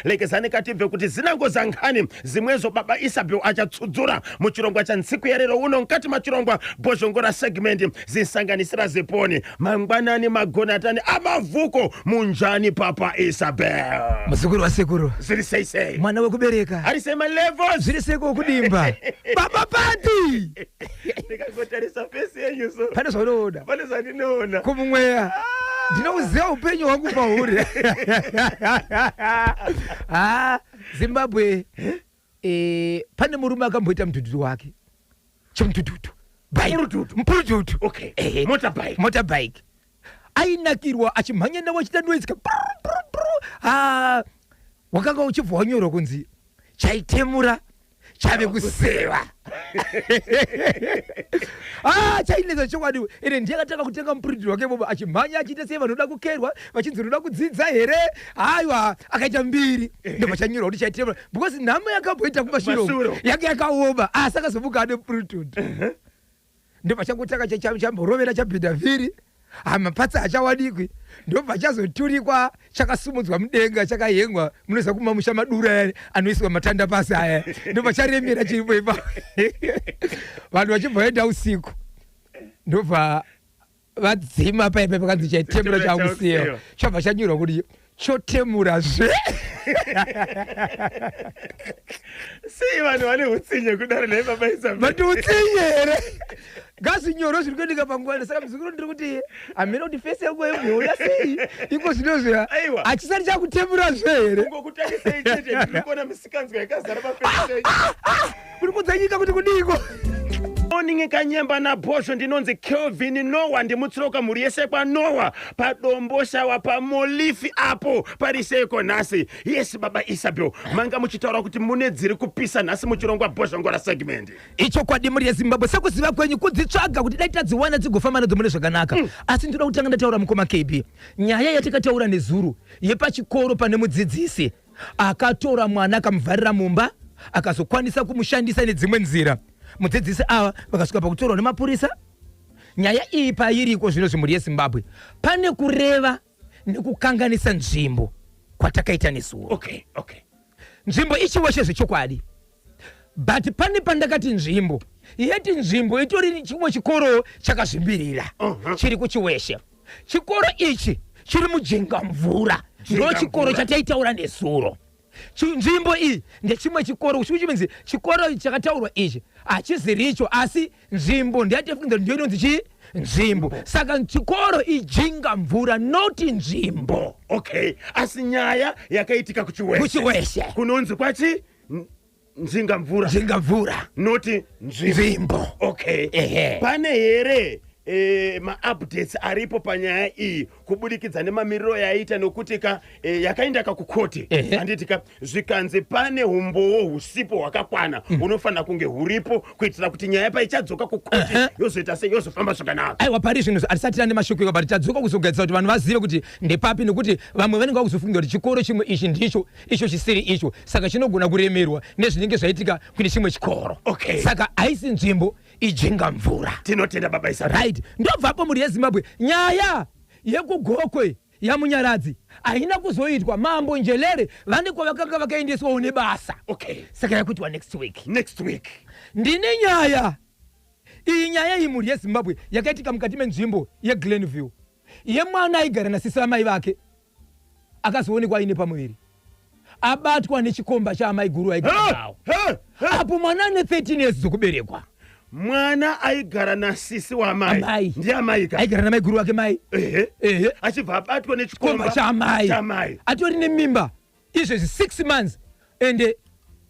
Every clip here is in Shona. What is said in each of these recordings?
Lekezani katibve kuti zinango za nkhani zimwezo baba Isabel achatsudzula muchirongwa cha ntsiku ya lero uno mkati mwa chirongwa Bhozhongora segment zinsanganisira ziponi mangwanani magonatani amavuko munjani papa Isabel. Muzukuru wasekuru. Zviri sei sei? Mwana wekubereka. Ari sei malevels? Zviri sei kudimba? Baba Pati! Ndikagotarisa face yenyu so. Pane zvaunoona. Pane zvandinoona. Kumumweya. Ndinouziva upenyu hwangu pauri. Ah, Zimbabwe eh, pane murume akamboita mudhudhudhu wake. Chimudhudhudhu. Bike. Mupurududu. Mupurududu. Okay. Eh, Motorbike. Motorbike. Ainakirwa achimhanya nawo achiita noise ka. Ah, wakanga uchibva wanyorwa kunzi chaitemura chave kuseva ah, chainetsa chokwadi ende ndiye akatanga kutenga mupuridhiri wake bobo achimhanya achiita sei vanoda kukerwa vachinzi unoda kudzidza here haiwa akaita mbiri ndobva chanyorwa kuti chaitemura because nhamo yakamboita kumashure yake yakaoma asi akazomuka ane mupuridhiri Ndobva changotanga chamborovera chabhidha vhiri hamapatsi hachawanikwi ndobva chazoturikwa chakasumudzwa mudenga chakahengwa munoziva kumamusha madura aya anoiswa matanda pasi aya ndobva charemera chiripo ipapo vanhu vachibva vaenda usiku ndobva vadzima paipa pakanzi chaitemura chakusiya chabva chanyorwa kuti chotemura zve sei vanhu vane utsinye kudaro nhai baba Isabel but utsinye here ngazvinyorwe zviri kuendeka panguva ino saka muzukuru ndiri kuti hameno kuti fesi yangu yaimbouya sei iko zvinozviya Aiwa. hachisati chakutemura zve here kungokutarisei chete ndiri kuona misikanzwa yakazara pafesi yenyu Uri kudza nyika kuti kudiiko? Morning Kanyemba naBhozho ndinonzi Kelvin Noah ndimutsiroka mhuri yese kwaNoah paDomboshawa paMolifi apo pari seiko nhasi yes baba Isabel manga muchitaura kuti mune dziri kupisa nhasi muchirongwa Bhozhongora segment Ichokwadi mhuri yeZimbabwe sekuziva kwenyu kudzitsvaga kuti dai tadziwana dzigofamba nadzo mune zvakanaka asi ndinoda kutanga ndataura mukoma KB nyaya yatakataura nezuro yepachikoro pane mudzidzisi Akatora mwana akamuvharira mumba akazokwanisa kumushandisa nedzimwe nzira. Mudzidzisi ava vakasvika pakutorwa nemapurisa. Nyaya iyi pairiko zvino zvimhuri yeZimbabwe pane kureva nekukanganisa nzvimbo kwatakaita nezuro. Okay, okay. Nzvimbo ichiweshe zvechokwadi but pane pandakati nzvimbo yeti nzvimbo itori chimwe chikoro chakazvimbirira chiri kuchiweshe chikoro ichi chiri mujinga mvura ndo chikoro chataitaura nezuro nzvimbo iyi ndechimwe chikoro which chikoro chakataurwa ichi hachiziricho asi nzvimbo ndeyatifungidzira ndiyo inonzi chii nzvimbo saka chikoro ijinga mvura not nzvimbo okay asi nyaya yakaitika kuchiweshe kuchiweshe kunonzi kwachi njinga mvura njinga mvura not nzvimbo okay Ehe. pane here e, maupdates aripo panyaya iyi kubudikidza nemamiriro yaita nokuti ka e, yakaenda ka kukoti Ehe. handiti ka zvikanzi pane humbowo husipo hwakakwana hunofanira kunge huripo kuitira kuti nyaya paichadzoka kukoti yozoita sei yozofamba zvakanaka aiwa pari zvino hatisati tane mashoko iko but tadzoka kuzogadzisa kuti vanhu vazive kuti ndepapi nekuti vamwe vanenge vakuzofunga kuti chikoro chimwe ichi ndicho icho chisiri icho saka chinogona kuremerwa nezvinenge zvaitika kune chimwe chikoro Okay. saka haisi nzvimbo ijinga mvura tinotenda baba isa right ndobvapo mhuri yezimbabwe nyaya yekugokwe yamunyaradzi haina kuzoitwa mambo njelere vane kwavakanga vakaendeswawo nebasa okay saka yakuitwa next week next week ndine nyaya iyi nyaya iyi mhuri yezimbabwe yakaitika mukati menzvimbo yeglenview yemwana aigara nasisi vamai vake akazoonekwa aine pamuviri abatwa nechikomba chaamai guru aigara nawo apo mwana ane 13 years dzokuberekwa mwana aigara nasisi wamai Amai. ndiamai ka aigara namai guru wake mai ehe ehe achibva abatwa chikomba nechikomba chaamai chamai atori nemimba izvezvi 6 months and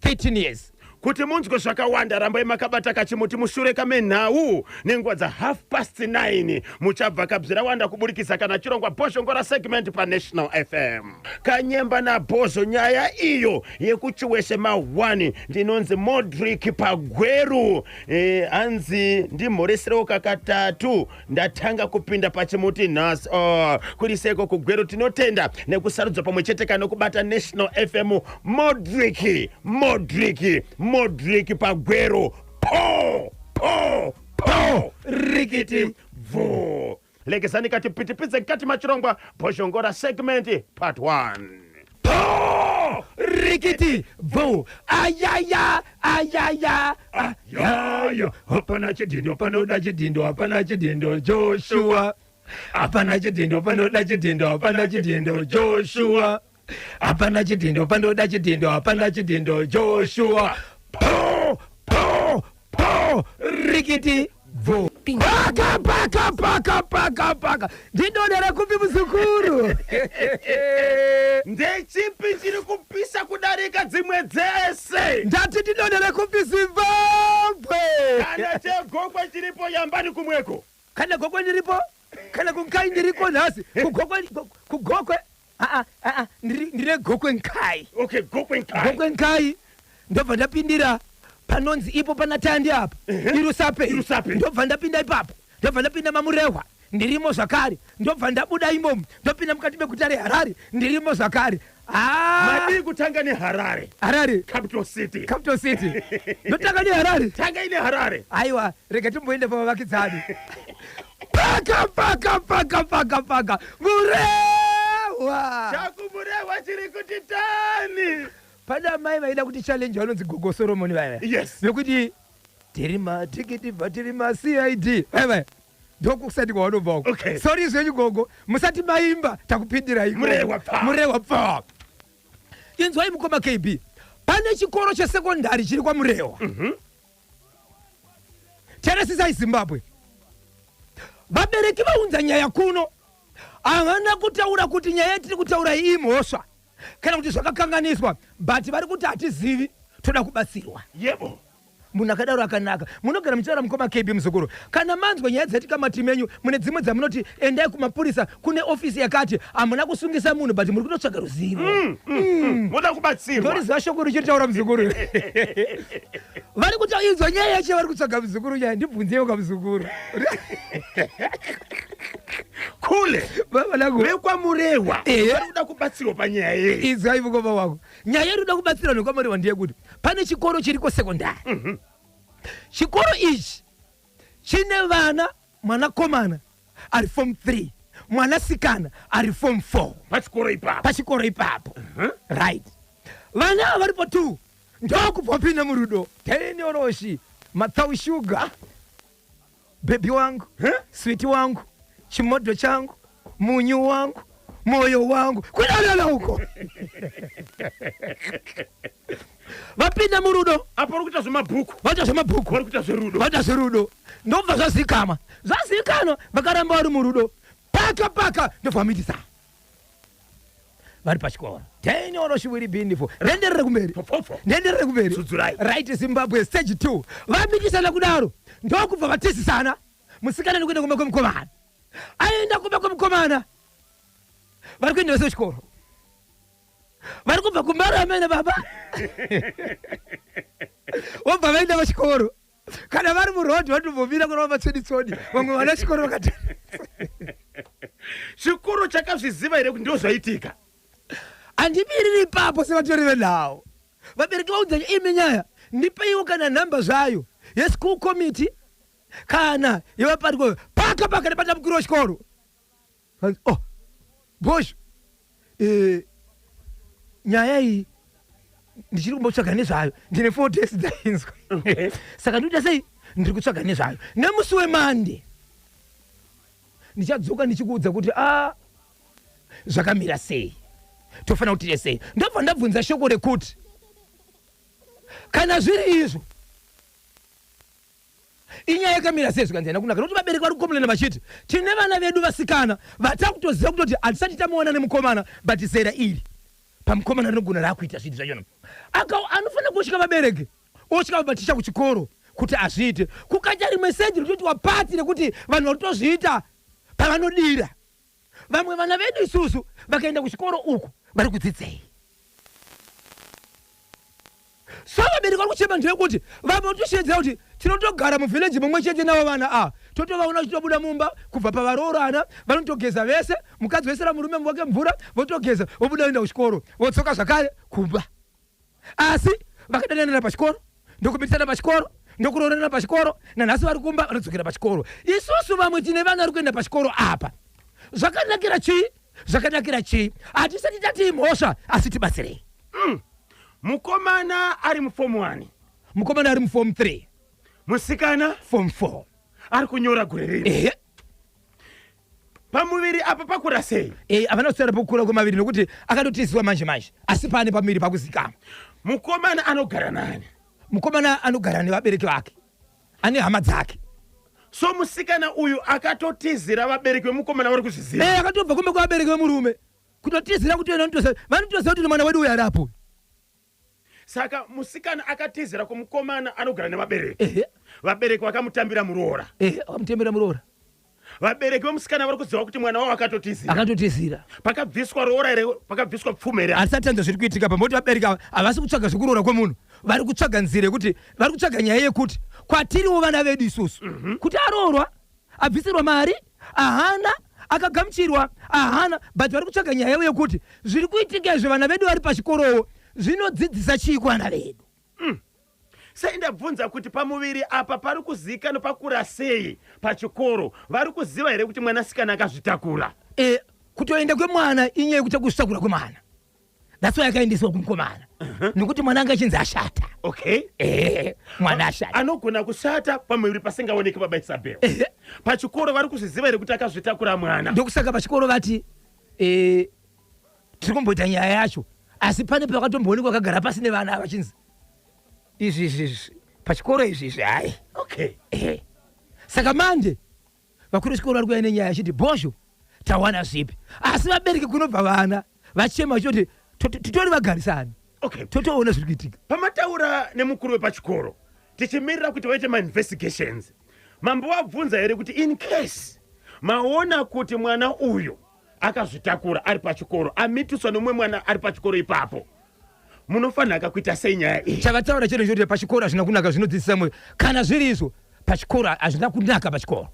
13 years Kuti munzwe zvakawanda rambai makabata kachimuti mushure kamenhau nenguva dza 9:30 muchabva kabzirawanda kuburikidza kana chirongwa Bhozhongora segment paNational FM. Kanyemba naBhozho nyaya iyo yekuChiweshe ma1 ndinonzi Modrick paGweru eh, hanzi ndimhoreserewo kakatatu Ndatanga kupinda pachimuti nhasi. Oh, kuri seiko kuGweru tinotenda nekusarudzwa pamwe chete kana kubata National FM Modric Modric Modric paGweru po po po rikiti bvu lekezani kati pitipidze kati machirongwa Bhozhongora segment part 1 po Rikiti bvu. Ayaya ayaya ayaya. Hapana chidhindo panoda chidhindo, hapana chidhindo Joshua. Hapana chidhindo panoda chidhindo, hapana chidhindo Joshua. Hapana chidhindo panoda chidhindo, hapana chidhindo Joshua. Po po po rikiti bvu. Paka paka paka paka paka. Ndidonera kupi muzukuru? Ndechipi chiri kupisa kudarika dzimwe dzese? Ndati ndidonere kupi Zimbabwe? Kana chegokwe chiripo yambani kumweko. Kana gokwe ndiripo, kana kunkai ndiriko nhasi. Kugokwe kugokwe. Aa aa ndire gokwe nkai. Okay, gokwe nkai. Gokwe nkai. Ndobva ndapindira panonzi ipo pana Tandi apa. Irusape. Irusape. Ndobva ndapinda ipapo. Ndobva ndapinda maMurehwa. Ndirimo zvakare. Ndobva ndabuda imomo. Ndopinda mukati meguta reHarare. Ndirimo zvakare. Ah! Madii kutanga neHarare? Harare. Capital City. Capital City. Ndotanga neHarare. Tanga ine Harare. Aiwa, rega timboenda pavavakidzani. Paka paka paka paka paka. Murehwa. Chakumurehwa chiri kuti tani. Pane amai vaida kuti challenge vanonzi Gogo Solomon vaya. Yes. Vekuti tiri matikiti bva tiri ma CID. Vaya vaya. Ndokusati kwavanobva uko. Okay. Sorry zvenyu gogo, musati maimba takupindirai. Murehwa pfa. Murehwa pfa. Inzwai mukoma KB. Pane chikoro chesekondari chiri kwaMurehwa. Teresisai Zimbabwe. Vabereki vaunza nyaya kuno havana kutaura kuti nyaya yatiri kutaura iyi imhosva kana kuti zvakakanganiswa, but vari kuti hatizivi, toda kubatsirwa. Yebo. Munhu akadaro akanaka. Munogara muchitaura mukoma KB muzukuru. Kana manzwa nyaya dzaitika matimu enyu, mune dzimwe dzamunoti endai kumapurisa kune ofisi yakati, hamuna kusungisa munhu but muri kutotsvaga ruzivo. Moda kubatsirwa. Ndoriziva shoko richitaura muzukuru. Vari kuti inzwa nyaya yacho vari kutsvaga muzukuru nyaya ndibvunzewo kamuzukuru. Kule. Baba langu. VekwaMurehwa vari kuda kubatsirwa panyaya iyi. Inzwai mukoma wangu. Nyaya iri kuda kubatsirwa nekwaMurehwa ndeyekuti pane chikoro chiriko sekondari. Chikoro ichi chine vana, mwanakomana ari form 3, mwanasikana ari form 4. Pachikoro ipapo. Pachikoro ipapo. Right. Vana ava varipo 2 ndokubva vapinda murudo. Tenioroshi, Matsau Sugar, baby wangu, sweet wangu, chimodho changu, munyu wangu, moyo wangu, kudanana uko. Vapinda murudo. Apo vari kuita zvemabhuku. Vaita zvemabhuku. Vari kuita zverudo. Vaita zverudo. Ndobva zvazikanwa. Zvazikanwa vakaramba vari murudo. Paka paka ndobva vamitisa. Vari pachikoro. Tenioroshi wiri bindifo. Renderere kumberi. Popofo. Nenderere kumberi. Dzudzurayi. Right Zimbabwe stage 2. Vamitisana kudaro. Ndokubva vatisisana. Musikana nekuenda kumba kwemukomana. Aenda kumba kwemukomana. Vari kuenda vese kuchikoro. Vari kubva kumba ramene baba. Vobva vaenda kuchikoro. Kana vari muroad vatombomira kurova matsodi-tsodi. Vamwe vana chikoro vakati. Chikoro chakazviziva here kuti ndozvaitika? Handimiriri ipapo sevatori venhau. Vabereki vaudza imi nyaya, ndipeiwo kana nhamba zvayo yeschool committee kana yevapariko paka paka nepata mukuru wechikoro. Oh, Bhosho, nyaya iyi ndichiri kumbotsvaga nezvayo, ndine 4 days dzainzwa. Saka ndinoita sei? Ndiri kutsvaga nezvayo. Nemusi weMande ndichadzoka ndichikuudza kuti zvakamira sei, tofanira kuti tiite sei. Ndobva ndabvunza shoko rekuti kana zviri izvo inyaya yakamira sei, zvikanzi haina kunaka, nekuti vabereki vari kukomplena vachiti tine vana vedu vasikana vatakutoziva kutoti hatisati tamuona nemukomana, but zera iri pamukomana rinogona rakuita zvinhu zvachona. Aka anofanira kusvika vabereki osvika vaticha kuchikoro kuti azviite. Kukaita rimwe seji rinotoitwa pati rekuti vanhu vari kutozviita pavanodira. Vamwe vana vedu isusu vakaenda kuchikoro uku vari kudzidzei? So vabereki vari kuchema ndeyekuti vamwe vatoshedzera kuti tinotogara muvhileji mumwe chete navo vana ava, totovaona vachitobuda mumba kubva pavaroorana, vanotogeza vese, mukadzi wese murume wake mvura, votogeza vobuda voenda kuchikoro, vodzoka zvakare kumba. Asi vakadananira pachikoro, ndokumitisana pachikoro, ndokuroorana pachikoro, nanhasi vari kumba vanodzokera pachikoro. Isusu vamwe tine vana vari kuenda pachikoro apa. Zvakanakira chii? Zvakanakira chii? Hatisati tati imhosva, asi tibatsirei. Mukomana ari mufomu 1. Mukomana ari mufomu 3. Musikana fomu 4. Ari kunyora gore rino. Ehe. Pamuviri apa pakura sei? Havana kusara pokukura kwemaviri nokuti akatotiziwa manje manje, asi pane pamuviri pakuzikama. Mukomana anogara nani? Mukomana anogara nevabereki vake, ane hama dzake. So musikana uyu akatotizira vabereki vemukomana vari kuzviziva? Akatobva kumba kwevabereki vemurume kutotizira kuti vanotoziva kuti mwana wedu uyu ari apo. Saka musikana akatizira kumukomana anogara nevabereki. Vabereki vakamutambira muroora. Ehe, vakamutambira muroora. Vabereki vemusikana vari kuziva kuti mwana wavo akatotizira. Akatotizira. Pakabviswa roora here? Pakabviswa pfuma here? Hatisati tanzwa zviri kuitika pamoti. Vabereki ava havasi kutsvaga zvekuroora kwemunhu, vari kutsvaga nzira yekuti, vari kutsvaga nyaya yekuti kwatiriwo vana vedu isusu kuti aroorwa, abvisirwa mari ahana, akagamuchirwa ahana, but vari kutsvaga nyaya yekuti zviri kuitika izvo, vana vedu vari pachikorowo, zvinodzidzisa chii kuvana vedu? Sei ndabvunza kuti pamuviri apa pari kuzivikanwa pakura sei pachikoro? Vari kuziva here kuti mwanasikana akazvitakura? Kutoenda kwemwana inyaya yekuti kuzvitakura kwemwana, that's why akaendeswa kumukomana, nekuti mwana anga achinzi ashata. Mwana ashata. Anogona kushata pamuviri pasingaoneki, baba Isabel. Pachikoro vari kuzviziva here kuti akazvitakura mwana? Ndokusaka pachikoro vati tiri kumboita nyaya yacho, asi pane pakatomboonekwa akagara pasi nevana vachinzi izvi izvi izvi pachikoro izvi izvi, hai. Saka manje vakuru vechikoro vari kuuya nenyaya achiti bhozho tawana zvipi, asi vabereki kunobva vana vachema vachitoti titori vagarisani, totoona zviri kuitika. Pamataura nemukuru wepachikoro, tichimirira kuti vaite mainvestigations, mambo wabvunza here kuti in case maona kuti mwana uyu akazvitakura ari pachikoro, amitiswa nemumwe mwana ari pachikoro ipapo, munofanira kuita sei nyaya iyi? Chavataura chero choti pachikoro hazvina kunaka, zvinodzidzisa mwe kana zviri izvo pachikoro hazvina kunaka pachikoro.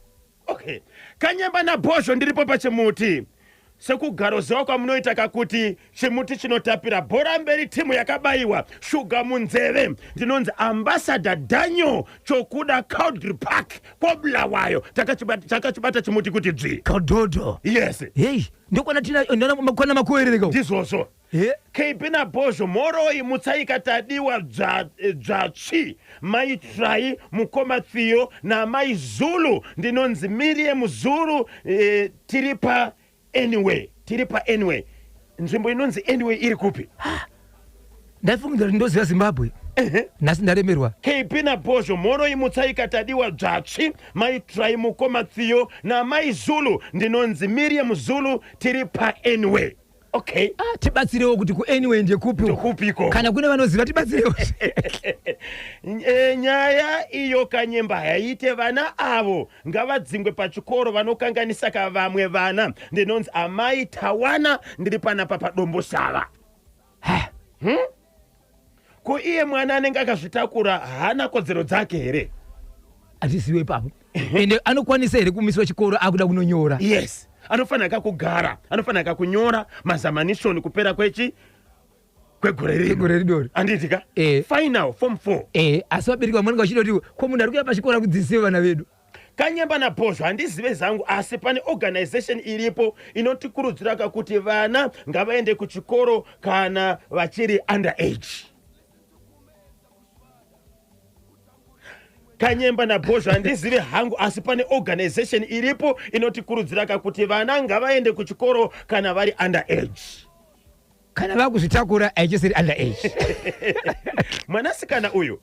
Okay, Kanyemba naBhozho, ndiripo pachimuti sekugaroziva kwamunoita kakuti chimuti chinotapira. Bhora mberi, timu yakabayiwa shuga munzeve. Ndinonzi Ambassador Daniel Chokuda, Cowdry Park, kobulawayo. Takachibata chimuti kuti dzvi. Kadhodho. Yes. Hei, ndokwana tina kwana makuwerereka. Ndizvozvo. KB naBhozho, moroi. Mutsaika Tadiwa Dzvatsvi, Mai Trai, mukoma Theo namai Zulu. Ndinonzi Miriam Zulu. Tiri pa anyway, tiri pa anyway. Nzvimbo inonzi anyway iri kupi? Ndaifungidzira kuti ndoziva Zimbabwe, nhasi ndaremerwa. KB naBhozho, moroi. Mutsaika Tadiwa Dzvatsvi, Mai Trai, mukoma Theo namai Zulu. Ndinonzi Miriam Zulu, tiri pa anyway. Okay. Ah, tibatsirewo kuti kuanyway ndekupi. Ndekupiko? Kana kune vanoziva, tibatsirewo. Nyaya iyo, Kanyemba, haite. Vana avo ngavadzingwe pachikoro, vanokanganisa ka vamwe vana. Ndinonzi Amai Tawana, ndiri panapa paDomboshava. Ko iye mwana anenge akazvitakura haana kodzero dzake here? Hatisiwe ipapo. Ende anokwanisa here kumiswa chikoro akuda kunonyora? Yes, anofanira kakugara, anofanira kakunyora mazamanishoni kupera kwechi kwegore rino. Kwegore ridori. Handiti ka? Eh. Final form 4. Asi vabereki vamwe vanenge vachida kuti ko munhu ari kuuya pachikoro akudzidzise vana vedu. Kanyemba naBhozho, handizive zangu, asi pane organization iripo inotikurudzira kakuti vana ngavaende kuchikoro kana vachiri under age. Kanyemba naBhozho, handizive hangu, asi pane organization iripo inotikurudzira kakuti vana ngavaende kuchikoro kana vari under age. Kana vakuzvitakura haichisiri under age. Mwanasikana uyu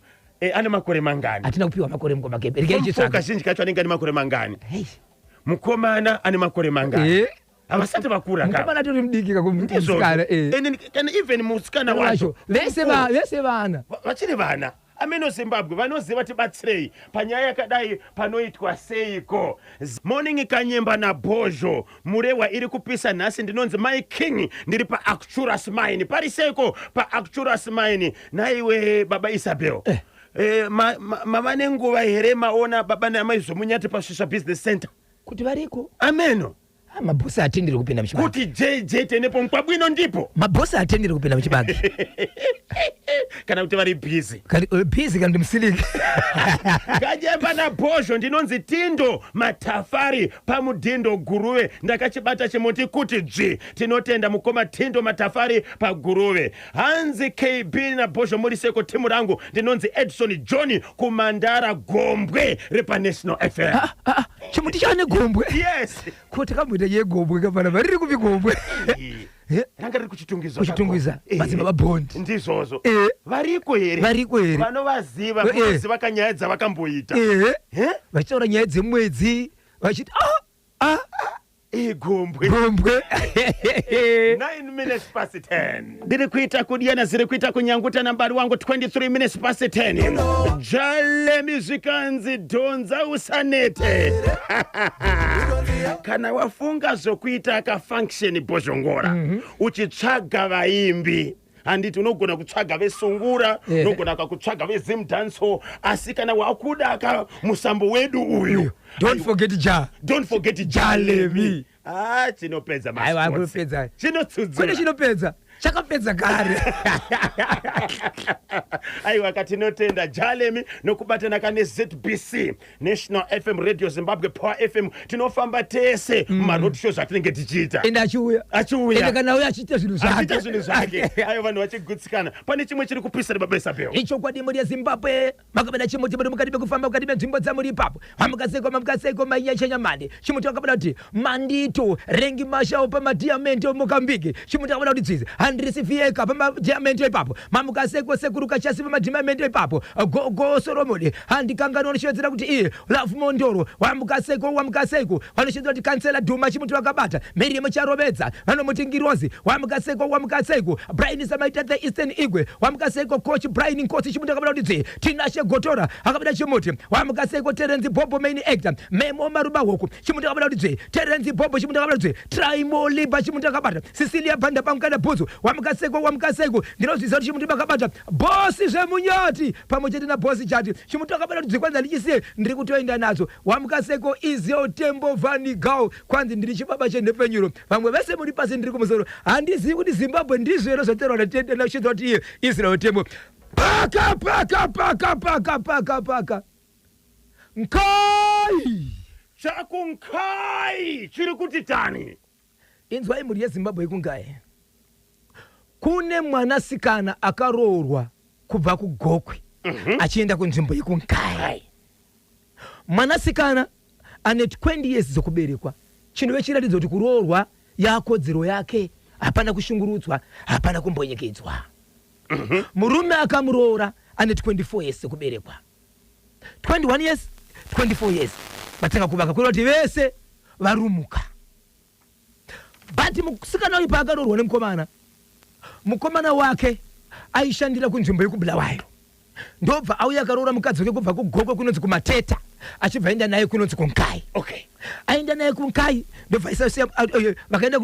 ane makore mangani? Hatina kupiwa makore, mukoma Kebe. Regai Form four. chitsvaga. Kazhinji kacho anenge ane makore mangani? Hey. Mukomana ane makore mangani? Havasati vakura ka. Mukomana atori mudiki Ndizvozvo. kamusikana. And kana even musikana wacho wacho vese vese vana. Vachiri vana. Ameno Zimbabwe vanoziva, tibatsirei panyaya yakadai, panoitwa seiko? Morning Kanyemba naBhozho, Murewa iri kupisa nhasi. Ndinonzi Mai King, ndiri paActurus Mine. Pari seiko paActurus Mine naiwe, baba Isabel? Mava nenguva here maona baba namai Zvomunyati paSvisva Business Center? Kuti variko? Ameno. Ah, mabhosi hatenderi kupinda muchibage. Kuti JJ tenepo mkwabwino ndipo. Mabhosi hatenderi kupinda muchibage. Kana kuti vari busy. Busy kana kuti musiliki. Kajemba naBhozho, ndinonzi Tindo Matafari paMudhindo Guruve. Ndakachibata chimuti kuti dzvi. Tinotenda mukoma Tindo Matafari paGuruve. Hanzi KB naBhozho, muri seko timu rangu. Ndinonzi Edson John kuMandara, Gombwe repaNational FM. Ah, ah, chimuti chane gombwe? Yes. Ko takamboita yegombwe kapana riri kupi gombwe? Ranga riri kuChitungwiza. Kuchitungwiza, madzibaba Bond. Ndizvozvo. Variko here? Variko here? Vanovaziva, vanoziva kanyaya dzavakamboita. Vachitaura nyaya dzemwedzi vachiti ah, ah. Igombwe. Gombwe. 9 minutes past 10. Ndiri kuita kudyana, ziri kuita kunyanguta nambari wangu. 23 minutes past 10. Jalemi, zvikanzi dhonza usanete. Kana wafunga zvokuita kafunction, Bhozhongora, uchitsvaga vaimbi, handiti unogona kutsvaga vesungura, unogona kakutsvaga veZimdancehall, asi kana wakuda ka musambo wedu uyu, Don't forget Ja. Don't forget Jalemi. Ah, chinopedza. Aiwa, masports. Kunopedza. Kwete. Chinotsudzura. Chinopedza, chakapedza kare. Aiwa, katinotenda Jalemi nokubatana kane ZBC, National FM, Radio Zimbabwe, Power FM. Tinofamba tese mumaroad shows atinenge tichiita. Ende achiuya. Achiuya. Ende kana uya achiita zvinhu zvake. Achiita zvinhu zvake. Ayo, vanhu vachigutsikana. Pane chimwe chiri kupisa nebaba Isabel. Ichokwadi, mhuri yeZimbabwe, makabada chimuti muri mukati mekufamba, mukati menzvimbo dzamuri ipapo. Mamukaseko, mamukaseko, mainyashanyamande. Chimuti wakabada kuti mandito rengi mashao pamadhiamende Mokambiki. Chimuti akabada kuti dzvizi handirisi fieka pamadhiamende ipapo. Mamukaseko, sekuru Kachasi pamadhiamende ipapo. Gogo Soromoni handikanganwa, vanoshevedzera kuti iye Love Mondoro. Wamukaseko, wamukaseko, vanoshevedzera kuti kansela Dhuma. Chimuti vakabata Miriam Charovedza, vanomuti Ngirozi. Wamukaseko, wamukaseko, Brian Samaita, the Eastern Igwe. Wamukaseko, coach Brian Nkosi. Chimuti akabada kuti dzvi Tinashe Gotora akabada chimuti. Wamukaseko, Terenzi Bobo, main actor Memo Maruba Hoku. Chimuti akabada kuti dzvi Terenzi Bobo. Chimuti akabada kuti dzvi Traimo Liba. Chimuti akabata Cecilia Banda Pamukanda Bhutsu. Wamukaseko, wamukaseko, ndinozvisa kuti chimuti makabata bhosi zvemunyati pamwe chete nabhosi Chati. Chimuti akabada kuti dzvi kwanzi handichisiye, ndiri kutoenda nadzo. Wamukaseko, Izio Tembo Vanigao. Kwanzi ndiri chibaba chenhepfenyuro, vamwe vese muri pasi, ndiri kumusoro. Handizivi kuti Zimbabwe ndizvo here zvaterwa nashinzwa kuti iye Israel Tembo. Paka paka paka paka paka paka nkai. Chakunkai chiri kuti tani? Inzwai, mhuri yeZimbabwe, ikungai kune mwanasikana akaroorwa kubva kuGokwe achienda kunzvimbo yekunkai. Mwanasikana ane 20 years dzokuberekwa, chinove chiratidza kuti kuroorwa yakodzero yake, hapana kushungurudzwa, hapana kumbonyekedzwa. Murume akamuroora ane 24 years dzekuberekwa, 21 years, 24 years, vatanga kuvaka, kureva kuti vese varumuka. But musikana uyu paakaroorwa nemukomana, mukomana wake aishandira kunzvimbo yekuBulawayo. Ndobva auya akaroora mukadzi wake kubva kuGokwe kunonzi kuMateta, achibva aenda naye kunonzi kuNkai. Aenda naye kuNkai, ndobva vakaenda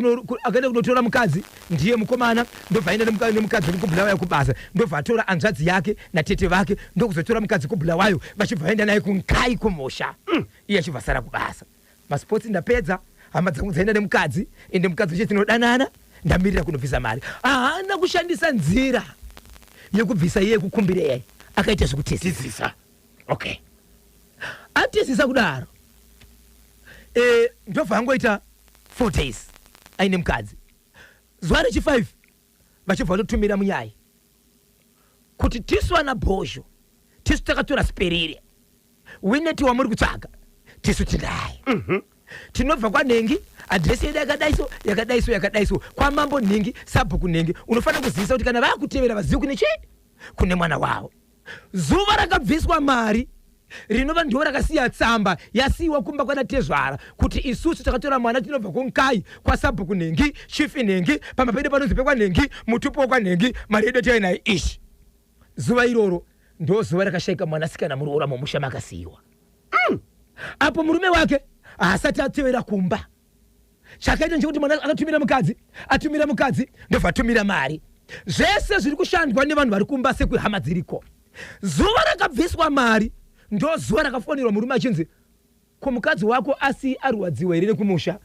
akaenda kunotora mukadzi ndiye mukomana, ndobva aenda nemukadzi wekuBulawayo kubasa, ndobva atora hanzvadzi yake natete vake, ndokuzotora mukadzi kuBulawayo, vachibva vaenda naye kuNkai kumusha. Iye achibva sara kubasa. Masports ndapedza, hama dzangu dzaenda nemukadzi, ende mukadzi uche tinodanana, ndamirira kunobvisa mari. Haana kushandisa nzira yekubvisa iye yekukumbira iyai, akaita zvekutizisa. Tizisa, okay. Atizisa kudaro, ndobva angoita 4 days aine mukadzi. Zuva rechi5 vachibva vatotumira munyai kuti tisu ana Bhozho, tisu takatora Siperire Wineti wamuri kutsvaga, tisu tinaye. Tinobva kwanhengi, adhiresi yedu yakadaiso, yakadaiso, yakadaiso, kwamambo nhingi, sabhuku nhingi. Unofanira kuzivisa kuti kana vaakutevera vazive kune chii, kune mwana wavo. Zuva rakabviswa mari rinova ndo rakasiya tsamba yasiyiwa kumba kwana tezvara kuti isusu takatora mwana, tinobva kunkai kwasabhuku nhengi, chief nhengi, pamba pedu panonzi pekwanhengi, mutupo wekwanhengi, mari yedu yatainayo ishi. Zuva iroro ndo zuva rakashayika mwanasikana muroora mumusha makasiyiwa. Apo murume wake haasati atevera kumba. Chakaita nchekuti mwana akatumira mukadzi, atumira mukadzi, ndobva atumira mari, zvese zviri kushandwa nevanhu vari kumba sekuhama dziriko. Zuva rakabviswa mari ndo zuva rakafonerwa murume achinzi, "Ko mukadzi wako asi arwadziwa here nekumusha?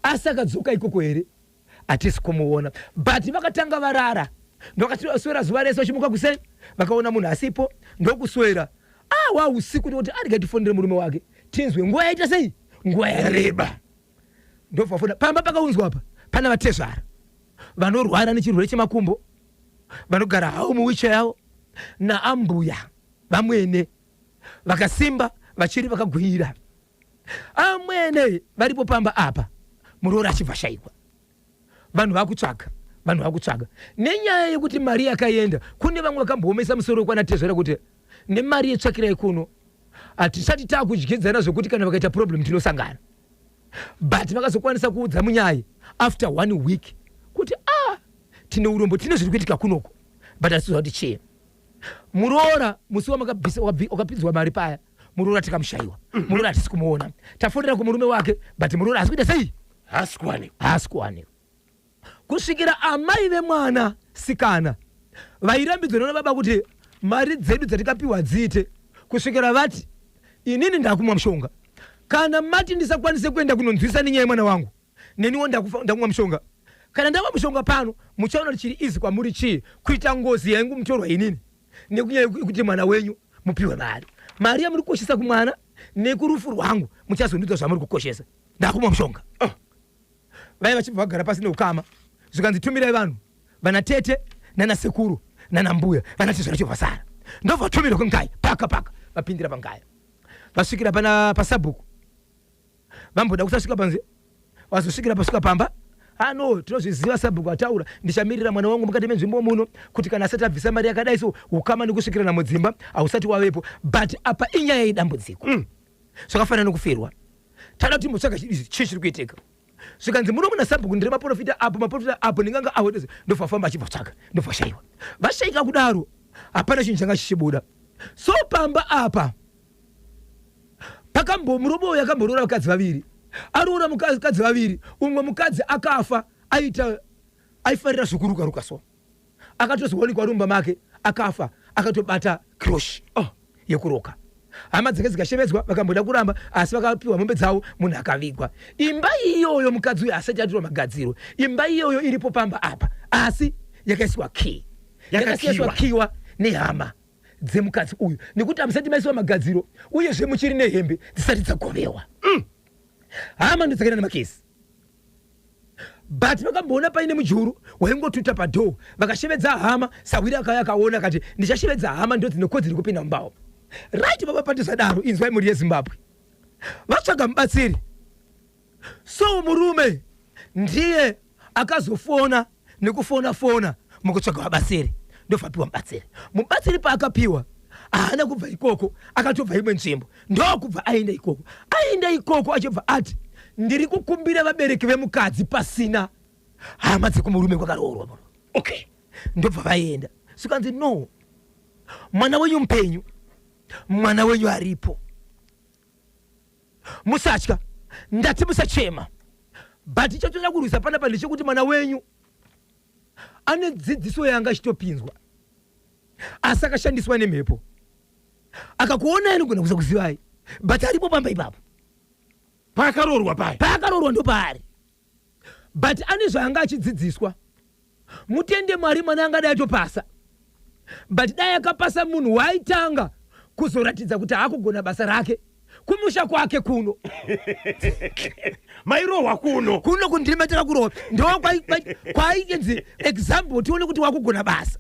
Asi akadzoka ikoko here? Hatisi kumuona." But vakatanga varara. Ndokaswera zuva rese vachimuka kuseni, vakaona munhu asipo, ndokuswera awa usiku, ndikuti arege tifonere murume wake tinzwe nguva yaita sei, nguva yareba. Ndobva fona pamba, pakaunzwa apa pana vatezvara vanorwara nechirwere chemakumbo, vanogara havo muwicha yavo, naambuya vamwene vakasimba, vachiri vakagwinyira. Amwene varipo pamba apa, muroora achibva shayikwa. Vanhu vakutsvaga, vanhu vakutsvaga nenyaya yekuti mari yakaenda. Kune vamwe vakamboomesa musoro kwana tezvara kuti nemari yetsvakirai kuno, hatisati taakudyidzana zvokuti kana vakaita problem tinosangana. But vakazokwanisa kuudza munyai after one week kuti a ah, tine urombo, tine zviri kuitika kunoko, but hatisiziva kuti chii. Muroora musi wakapinzwa mari paya, muroora tikamushayiwa. Muroora hatisi kumuona, tafonera kumurume wake, but muroora hasi kuita sei? Haasi kuwanikwa. Haasi kuwanikwa, kusvikira amai vemwana sikana vairambidzwa nana baba kuti mari dzedu dzatikapiwa dziite, kusvikira vati, "Inini ndakumwa mushonga. Kana mati ndisakwanise kuenda kunonzwisa nenyaya yemwana wangu, neniwo ndakumwa mushonga. Kana ndamwa mushonga pano, muchaona kuti chiri izi kwamuri chii, kuita ngozi yaingumutorwa inini nekunyaya yekuti mwana wenyu mupiwe mari. Mari yamuri kukoshesa kumwana nekurufu rwangu, muchazondiudza zvamuri kukoshesa. Ndakumwa mushonga." Oh. Vai vachibva vagara pasi neukama, zvikanzi, "Tumirai vanhu, vana tete nana sekuru nana mbuya." Vana tezvara chobva sara, ndobva vatumira kwengai paka paka. Vapindira pangaya, vasvikira pana pasabhuku, vamboda kusasvika panze, vazosvikira pasvika pamba. Ano tinozviziva, sabhuku ataura, "Ndichamirira mwana wangu mukati menzvimbo muno kuti kana asati abvisa mari yakadai." So ukama nekusvikirana mudzimba hausati wavepo, but apa inyaya yedambudziko. Zvakafanana nokufirwa, tada kuti timbotsvaga chii chiri kuitika. Zvikanzi muno muna sabhuku, ndiri maprofita apo, maprofita apo, ndinganga apo. Ndobva famba achibva tsvaga, ndobva shayiwa. Vashayika kudaro, hapana chinhu changa chichibuda. So pamba apa pakambo murume uyu akamboroora vakadzi vaviri. Aroora mukadzi vaviri, umwe mukadzi akafa. Aita aifarira zvekuruka ruka, so akatozowanikwa rumba make akafa akatobata crochet yekuroka. Hama dzake dzikashevedzwa, vakamboda kuramba, asi vakapiwa mombe dzavo, munhu akavigwa. Imba iyoyo, mukadzi uyu asati atirwa magadziro, imba iyoyo iripo pamba apa, asi yakaiswa key, yakasiyaiswa kiwa nehama dzemukadzi uyu nekuti hamusati maiswa magadziro, uyezve muchiri nehembe dzisati dzagovewa. Hama ndodzakaenda nemakesi, but vakamboona paine mujuru waingotuta padhoo. Vakashevedza hama, sahwiri akauya akaona, akati, "Ndichashevedza hama, ndo dzine kodzero kupinda mumbawo." Right, baba patizadaro, inzwai mhuri yeZimbabwe, vatsvaga mubatsiri. So murume ndiye akazofona nekufona fona mukutsvaga vabatsiri, ndobva mubatsiri. Mubatsiri paakapiwa, haana kubva ikoko, akatobva imwe nzvimbo, ndokubva aenda ikoko. Aenda ikoko, achibva ati, "Ndiri kukumbira vabereki vemukadzi pasina hama dzekumurume kwakaroorwa muno." Ndobva vaenda, zvikanzi, "No, mwana wenyu mupenyu, mwana wenyu aripo, musatya." Ndati musachema, but chatoda kurwisa panapa ndechekuti mwana wenyu ane dzidziso yanga achitopinzwa, asi akashandiswa nemhepo. Akakuonai anogona kuza kuzivai, but aripo pamba ipapo. Paakaroorwa paya. Paakaroorwa ndopaari, but ane zvaanga achidzidziswa. Mutende Mwari, mwana angadai atopasa, but dai akapasa, munhu waaitanga kuzoratidza kuti haakugona basa rake kumusha kwake kuno. Mairohwa kuno. Kuno kundima takakurohwa, ndo kwainzi example, tione kuti wakugona basa.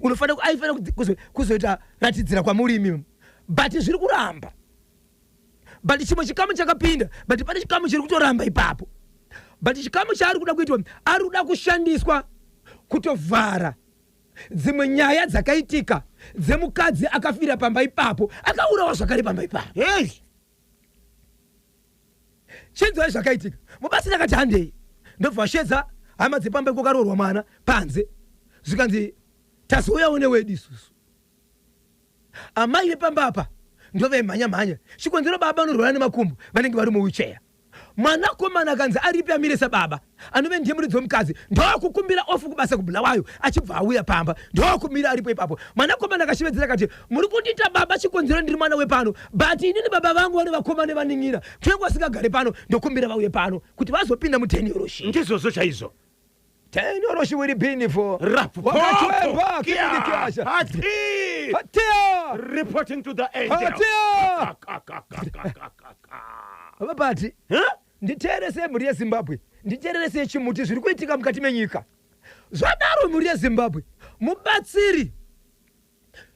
Unofanira, aifanira kuzoita ratidzira kwamuri imimi, but zviri kuramba. But chimwe chikamu chakapinda, but pane chikamu chiri kutoramba ipapo. But chikamu chaari kuda kuitwa, ari kuda kushandiswa kutovhara dzimwe nyaya dzakaitika dzemukadzi akafira pamba ipapo, akaurawa zvakare pamba ipapo. Hey. Chinzwai zvakaitika. Mubatsiri akati, "Handei." Ndobva vashedza hama dzepamba ikokaroorwa mwana panze, zvikanzi, "Tazouyawo newedu isusu." Amai vepamba apa ndovemhanya mhanya, chikonzero baba vanorwara nemakumbo, vanenge vari muwheelchair. Mwanakomana akanzi aripi amire sababa, anove ndiye muridzi wemukadzi, ndokukumbira off kubasa kuBulawayo, achibva auya pamba, ndokumira aripo ipapo. Mwanakomana akashevedzera akati, "Muri kundiita baba chikonzero ndiri mwana wepano, but inini baba vangu vari vakoma nevanin'ina, tinenge vasingagare pano. Ndokumbira vauye pano kuti vazopinda muteni yoroshin." Ndizvozvo chaizvo. Tenoroshiwiribinifo Rapu wakachwebwa kidikasha Hati. hatia Reporting to the angel. hatia Ka, ka, ka, ka, ka, ka, ka. vabati Huh? nditeerese mhuri yeZimbabwe, nditeerese chimuti zviri kuitika mukati menyika. Zvadaro mhuri yeZimbabwe, mubatsiri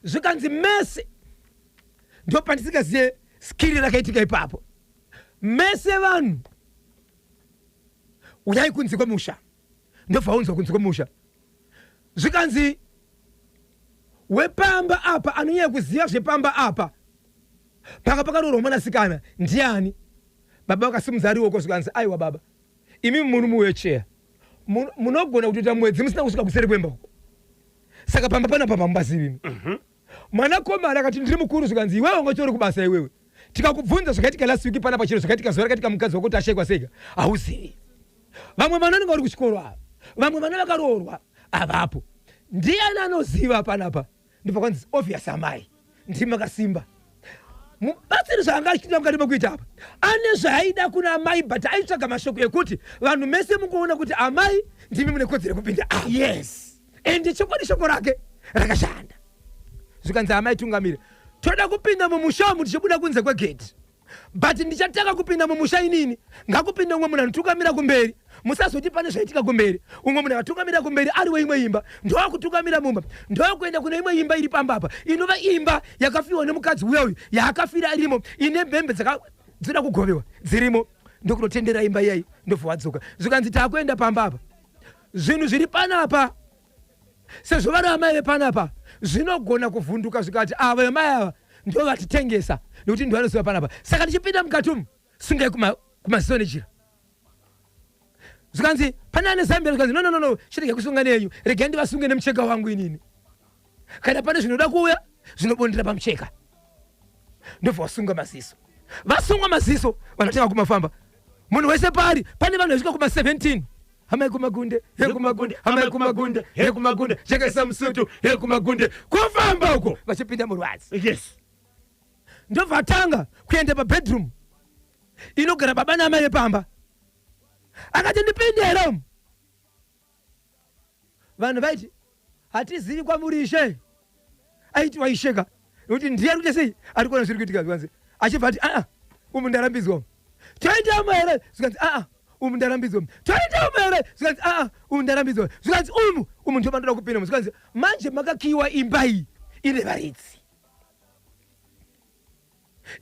zvikanzi mese, ndopandisingaziye skiri rakaitika ipapo, mese vanhu uyai kunze kwemusha, ndobva unzwa kunze kwemusha zvikanzi wepamba apa anonyanya kuziva zvepamba apa panga pakaroorwa mwanasikana ndiani. Baba vakasimudza ruoko zvikanzi aiwa baba, imi muri muwecheya, munogona kutoita mwedzi musina kusvika kuseri kwemba uko, saka pamba panapa pamubazivi imi. Mwanakomana akati ndiri mukuru, zvikanzi iwewe ungatori kubasa iwewe, tikakubvunza zvakaitika last week panapa, chiro zvakaitika zuva rakaitika mukadzi wako kuti ashayikwa sega hauzivi. Vamwe vana vanenge vari kuchikoro ava, vamwe vana vakaroorwa avapo, ndiani anoziva panapa? Ndobva kwanzi obvious amai ndimi makasimba. Mubatsiri zvaanga achiita mukati mekuita apa ane zvaaida kuna amai, but aitsvaga mashoko ekuti vanhu mese mukuona kuti amai ndimi mune kodzero yekupinda apa. Ende chokwadi shoko rake rakashanda. Zvikanzi amai tungamire, toda kupinda mumusha umu tichibuda kunze kwegedhi, but ndichatanga kupinda mumusha inini, ngakupinde umwe munhu anotungamira kumberi, musazoti pane zvaitika kumberi. Umwe munhu akatungamira kumberi ari weimwe imba, ndoakutungamira mumba, ndokuenda kune imwe imba iri pamba apa, inova imba yakafiwa nemukadzi uya uyu yaakafira irimo, ine mhembe dzinoda kugovewa dzirimo, ndokunotendera imba iyai, ndobva wadzoka. Zvikanzi taakuenda pamba apa, zvinhu zviri panapa sezvo vari amai vepanapa zvinogona kuvhunduka zvikati ava vemai ava ndo vatitengesa nekuti ndo vanoziva panapa, saka ndichipinda mukati umu sungai kumaziso nejira. Zvikanzi pane ane zambia, zvikanzi no, no, no, no, chirege kusunga nenyu, regai ndivasunge nemucheka wangu inini, kana pane zvinoda kuuya zvinobondera pamucheka. Ndobva wasunga maziso, vasungwa maziso vanotanga kumafamba munhu wese pari pane vanhu vasvika kuma 17. Amai kumagunde, he kumagunde, amai kumagunde, he kumagunde, chakaisa musutu, he kumagunde, kufamba uko vachipinda murwazi. Ndobva atanga kuenda pabedroom inogara baba naamai vepamba, akati ndipinde here umu? Vanhu vaiti hatizivi kwamuri ishe. Aiti waisheka nekuti ndiye ari kuita sei, ari kuona zviri kuitika. Zvikanzi achibva ati aa, umu ndarambidzwa, umu toenda umu here? Zvikanzi aa, umu ndarambidzwa, umu toenda umu here? Zvikanzi aa, umu ndarambidzwa. Zvikanzi umu umu ndio pandoda kupinda umu. Zvikanzi manje makakiwa imba iyi ine varidzi.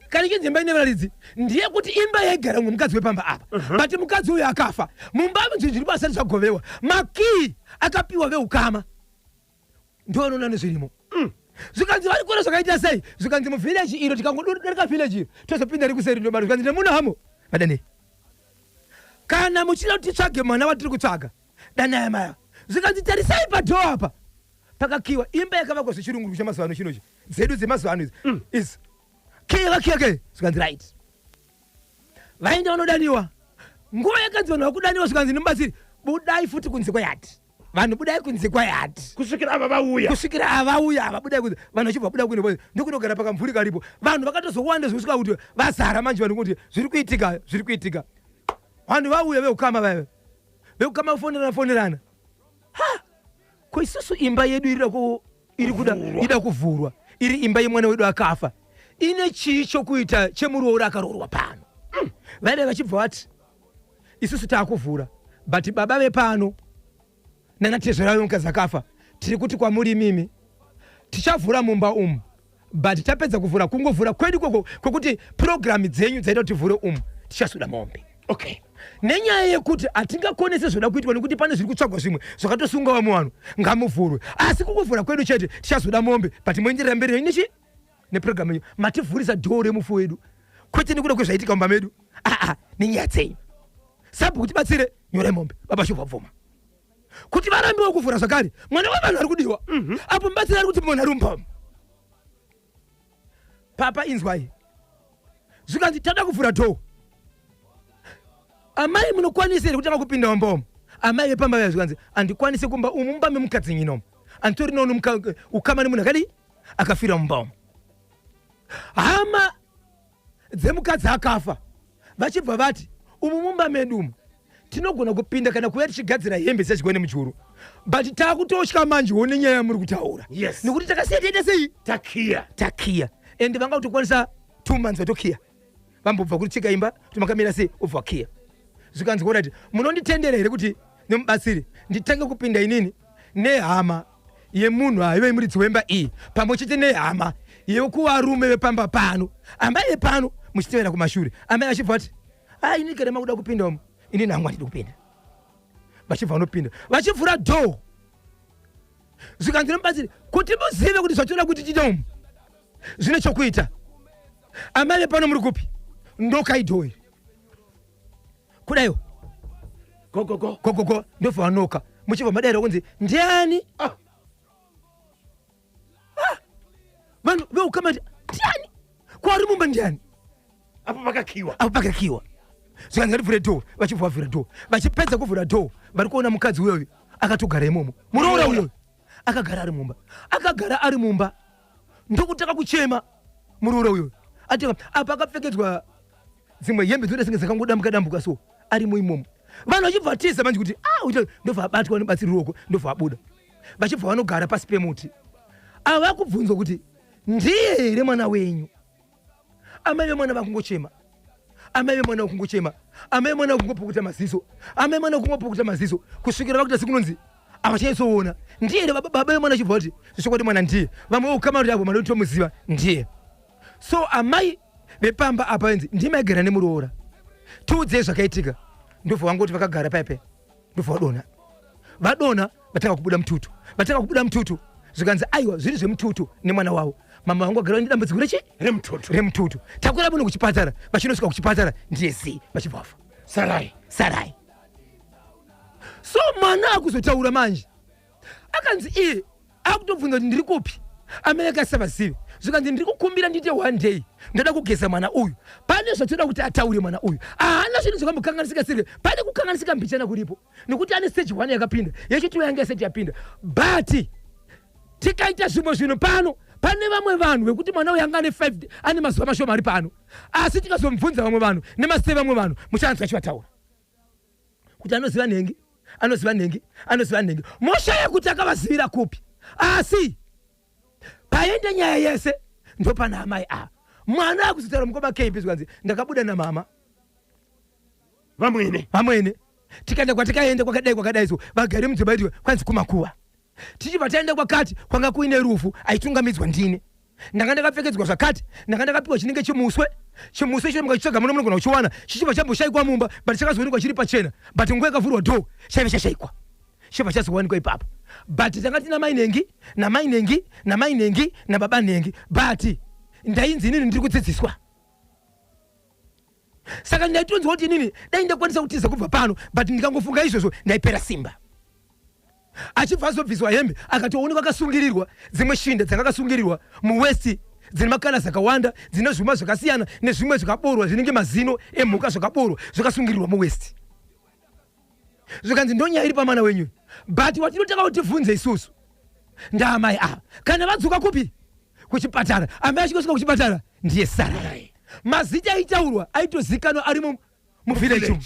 Kana ichinzi imba ine varidzi ndiye kuti imba yaigara umwe mukadzi wepamba apa, but mukadzi uyu akafa, mumba zvinhu zviri pasati zvagovewa, makii akapiwa veukama ndovanoona nezvirimo. Zvikanzi vari kuona zvakaita sei? Zvikanzi muvhileji iro tikangodarika vhileji iro tozopinda rikuseri ndobaro. Zvikanzi nemuno hamo vadanei, kana muchida kuti titsvage mwana watiri kutsvaga danai amaya. Zvikanzi tarisai padhoo apa pakakiwa, imba yakavakwa zvechirungu chamazuva ano chinochi dzedu dzemazuva ano idzi idzi kiya vakiya ke. Zvikanzi right, vaenda vanodaniwa. Nguva yakanzi vanhu vakudaniwa, zvikanzi nemubatsiri budai futi kunze kweyadhi, vanhu budai kunze kweyadhi kusvikira ava vauya. Kusvikira avauya ava, budai kunze. Vanhu vachibva buda kuno ndokunogara pakamvuri karipo. Vanhu vakatozowanda zvekusvika kuti vazara manje vanhu kuti zviri kuitika, zviri kuitika. Vanhu vauya veukama, vaiva veukama kufonerana fonerana, ha ko isusu imba yedu iri kuda ida kuvhurwa, iri imba yemwana wedu akafa, ine chii chokuita chemuroora akaroorwa pano? Vaida vachibva vati isusu taakuvhura, but baba vepano nanatezvera vemukadzi akafa tiri kuti kwamuri imimi tichavhura mumba umu, but tapedza kuvhura, kungovhura kwedu ikoko kwekuti purogiramu dzenyu dzaita kuti tivhure umu, tichasuda mombe. Nenyaya yekuti hatingakonese zvoda kuitwa nekuti pane zviri kutsvagwa zvimwe zvakatosunga vamwe vanhu, ngamuvhurwe, asi kukuvhura kwedu chete tichazoda mombe, but moenderera mberi nechi nepurogiramu yenyu. Mativhurisa dhoo remufu wedu kwete nekuda kwezvaitika mumba medu, aa nenyaya dzenyu. Sabhuku kuti batsire nyorai mombe. Baba shobva bvuma kuti varambiwe kuvhura zvakare, mwana wevanhu ari kudiwa apo mubatsiri ari kuti munhu ari mumba. Papa inzwai, zvikanzi tada kuvhura dhoo, amai munokwanisa here kutanga kupinda mumba umu? Amai vepamba vaya zvikanzi handikwanisi kumba umu, mumba memukadzi nyina umu anditori nono ukama nemunhu akadii akafira mumba umu. Hama dzemukadzi akafa vachibva vati umu mumba medu umu. Tinogona kupinda kana kuuya tichigadzira hembe dzichadyiwa nemujuru, but takutotya manjewo nenyaya yamuri kutaura. Nekuti takasiya taita sei? Takiya. Takiya. Ende vanga kutokwanisa 2 months vatokiya, vambobva kutsika imba kuti makamira sei, obva wakiya. Zvikanzi, "Alright, munonditendera here kuti nemubatsiri nditange kupinda inini nehama yemunhu aive muridzi wemba iyi, pamwe chete nehama yekuvarume vepamba pano, amai vepano muchitevera kumashure?" Amai vachibva vati, "Ai, ini kana makuda kupinda umu, inini hangu handidi kupinda." Vachibva vanopinda, vachivhura door, zvikanzi nemubatsiri, "Kuti muzive kuti zvatoda kuti tiite umu zvine chokuita, amai vepano muri kupi? Ndokai door iri kudaiwo." Gogogo. Gogogo, ndobva vanoka, muchibva madaira kunzi, "Ndiani?" Ah. Vanhu veukama ti, "Ndiani kwari mumba? Ndiani?" Apo pakakiwa. Apo pakakiwa. Zvikanzi, "Ngativhure door." Vachibva vavhura door. Vachipedza kuvhura door, vari kuona mukadzi uyoyo akatogara imomo, muroora uyoyo akagara ari mumba, akagara ari mumba, ndokutanga kuchema. Muroora uyoyo atanga apa akapfekedzwa dzimwe hembe dzinoita senge dzakangodambuka dambuka, so arimo imomo. Vanhu vachibva tiza manje kuti ah, ndobva abatwa nebatsiri ruoko, ndobva abuda, vachibva vanogara pasi pemuti. Ava kubvunzwa kuti, "Ndiye here mwana wenyu?" Amai vemwana vakungochema, amai vemwana vakungochema, amai vemwana vakungopukuta maziso, amai vemwana vakungopukuta maziso, kusvikira vakuita sekunonzi havachanyatsoona. "Ndiye here baba?" Baba vemwana achibva kuti, "Zvechokwadi mwana ndiye." Vamwe vokama kuti avo mwana tomuziva ndiye. So amai vepamba apa venzi, "Ndimaigara nemuroora, tiudzei zvakaitika." Ndobva vangoti vakagara paipe, ndobva vadonha, vadonha, vatanga kubuda mututu, vatanga kubuda mututu. Zvikanzi, "Aiwa, zviri zvemututu nemwana wavo. Mama vangu vagara nedambudziko rechi Remututu. Remututu. Takura muno kuchipatara." Vachinosvika kuchipatara, ndiye zii, vachibva vafa. Sarai. Sarai. So mwana akuzotaura manje, akanzi iye akutobvunza kuti, "Ndiri kupi?" Amai akasavazive. Zvikanzi, "Ndiri kukumbira ndiite one day, ndoda kugeza mwana uyu. Pane zvatoda kuti ataure. Mwana uyu haana zvinhu zvakambokanganisika siri, pane kukanganisika mbichana kuripo nekuti ane stage one yakapinda, yechi two yanga isati yapinda, but tikaita zvimwe zvinhu pano, pane vamwe vanhu vekuti mwana uyu anga ane 5, ane mazuva mashoma ari pano, asi tikazomubvunza vamwe vanhu nemazita evamwe vanhu, muchaanzwa achivataura kuti anoziva nhengi, anoziva nhengi, anoziva nhengi." Moshaya kuti akavazivira kupi. Asi paenda nyaya yese ndopana amai ava. Mwana akuzotaura, mukoma KB, zvikanzi, "Ndakabuda namama Vamwene. Vamwene, tikaenda kwatikaenda kwakadai kwakadai, so vagari mudzimba iti kwanzi kumakuva. Tichibva taenda kwakati kwanga kuine rufu, aitungamidzwa ndini. Ndanga ndakapfekedzwa zvakati, ndanga ndakapiwa chinenge chimuswe. Chimuswe icho mukachitsvaga muno munogona kuchiwana, chichibva chamboshaikwa mumba, but chakazoonekwa chiri pachena. But nguva yakavhurwa door chaive chashaikwa, chibva chazowanikwa ipapo. But tanga tina mai nengi, namai nengi, namai nengi, nababa nengi, but ndainzi inini ndiri kudzidziswa. Saka ndaitonzwa kuti inini dai ndakwanisa kutiza kubva pano, but ndikangofunga izvozvo ndaipera simba." Achibva azobviswa hembe, akatoonekwa akasungirirwa dzimwe shinda dzanga akasungirirwa muwaist, dzine macolours akawanda, dzine zvuma zvakasiyana nezvimwe zvakaborwa zvinenge mazino emhuka, zvakaborwa zvakasungirirwa muwaist. Zvikanzi, "Ndonyaya iri pamwana wenyu, but watinotanga kutivhunze isusu ndaamai ava kana vadzoka kupi? Kuchipatara." Amai achingosvika kuchipatara, ndiye sarai. Mazita aitaurwa aitozikanwa ari muvillage umu.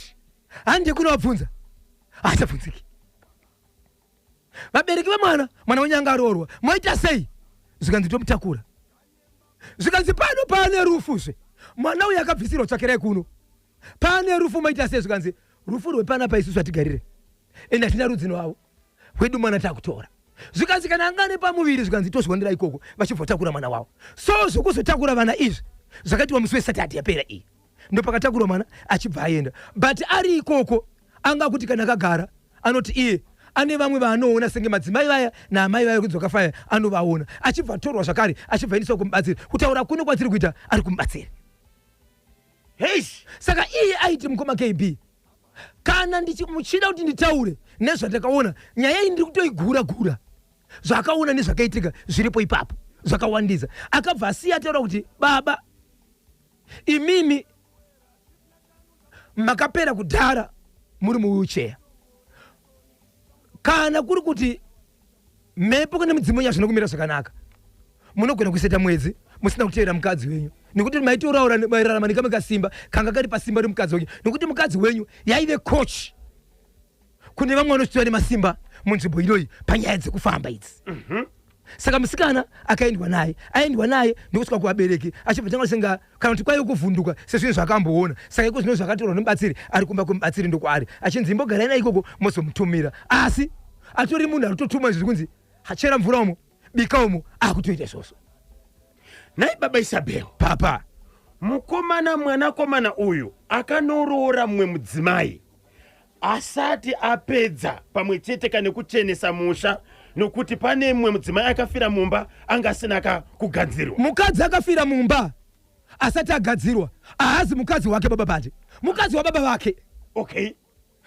Hande kunovabvunza, haachabvunziki. Vabereki vemwana, "Mwana wenyu anga aroorwa, moita sei?" Zvikanzi, "Tomutakura." Zvikanzi, "Pano paane rufuzve, mwana uyu akabvisirwa tsvakirai kuno, paane rufu, moita sei?" Zvikanzi, "Rufu rwepanapa isusu hatigarire, ende hatina rudzino avo wedu, mwana takutora." Zvikanzi, "Kana anga ane pamuviri," zvikanzi, "tozvionera ikoko." Vachibva vatakura mwana wavo. So zvokuzotakura vana izvi zvakaitwa musi weSaturday yapera iyi, ndopakatakurwa mwana achibva aenda. But ari ikoko anga kuti kana akagara anoti iye ane vamwe vaanoona senge madzimai vaya naamai vaya kunzi vakafaya, anovaona. Achibva atorwa zvakare, achibva aendeswa kumubatsiri. Kutaura kuno kwatiri kuita, ari kumubatsiri. Heish. Saka iye aiti, mukoma KB, "Kana muchida kuti nditaure nezvatakaona, nyaya iyi ndiri kutoigura gura. Zvakaona nezvakaitika zviripo ipapo zvakawandisa." Akabva asiya ataura kuti, "Baba, imimi makapera kudhara muri muwheelchair. Kana kuri kuti mhepo kune mudzimu wenyu hazvina kumira zvakanaka, munogona kuseta mwedzi musina kuteera mukadzi wenyu, nekuti maitoraura mairarama nekamwe kasimba kanga kari pasimba remukadzi wenyu, nekuti mukadzi wenyu yaive coach." Kune vamwe vanochitora nemasimba munzvimbo inoyi panyaya dzekufamba idzi. Saka musikana akaendwa naye, aendwa naye ndokusvika kuvabereki achibva tanga senga kana kuti kwaive kuvhunduka sezvinhu zvaakamboona. Saka iko zvino zvakatorwa nemubatsiri ari kumba kwemubatsiri ndokwaari achinzi imbogarai naye ikoko mozomutumira. Asi atori munhu ari kutotumwa izvi zvekunzi chera mvura umo, bika umo, akutoita izvozvo. Nhai baba Isabel. Papa. Mukomana mwanakomana uyu akanoroora mumwe mudzimai asati apedza pamwe chete ka nekuchenesa musha nokuti pane mumwe mudzimai akafira mumba anga asina ka kugadzirwa. Mukadzi akafira mumba asati agadzirwa haazi mukadzi wake baba Pati. Mukadzi wababa vake. Okay.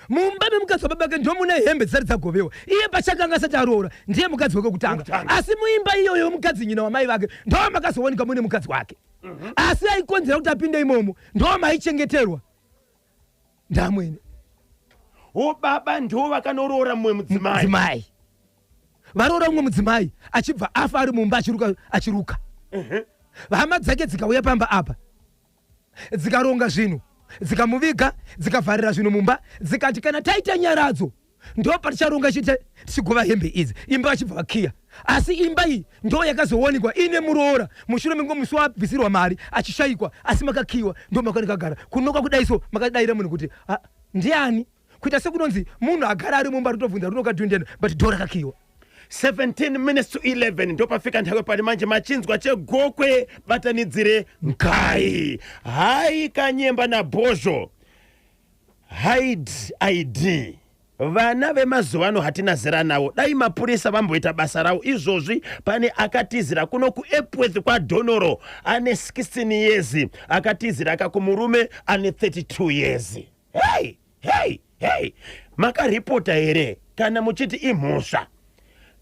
Mumba memukadzi wababa vake ndomune hembe dzisati dzagovewa. Iye pachake anga asati aroora ndiye mukadzi wake wekutanga. Asi muimba iyoyo yomukadzi nyina wamai vake ndomakazowanika mune mukadzi wake. Asi aikonzera kuti apinde imomo ndomaichengeterwa ndamwene. O baba ndivo vakanoroora mumwe mudzimai. Mudzimai. Varoora mumwe mudzimai achibva afa ari mumba achiruka achiruka. Hama dzake dzikauya pamba apa dzikaronga zvinhu dzikamuviga dzikavharira zvinhu mumba dzikati kana taita nyaradzo ndopaticharonga chite tichigova hembe idzi imba vachibva vakiya asi imba iyi ndo yakazowanikwa ine muroora mushure menguva musi wabvisirwa mari achishaikwa asi makakiyiwa ndo makanikagara kunoka kudai so makadaira munhu kuti ndiani kuita sekunonzi munhu agara ari mumba arikutobvunza runoka dhundena but dhoo rakakiyiwa. 17 minutes to 11 ndopafika nthawi pali manje machinzwa chegokwe batanidzire nkai hai kanyemba nabhozho hide id vana vemazuva ano hatina zera navo dai mapurisa vamboita basa ravo izvozvi pane akatizira kuno kuepworth kwadonoro ane 16 years akatizira aka kumurume ane 32 years hey hey hey makaripota here kana muchiti imhosva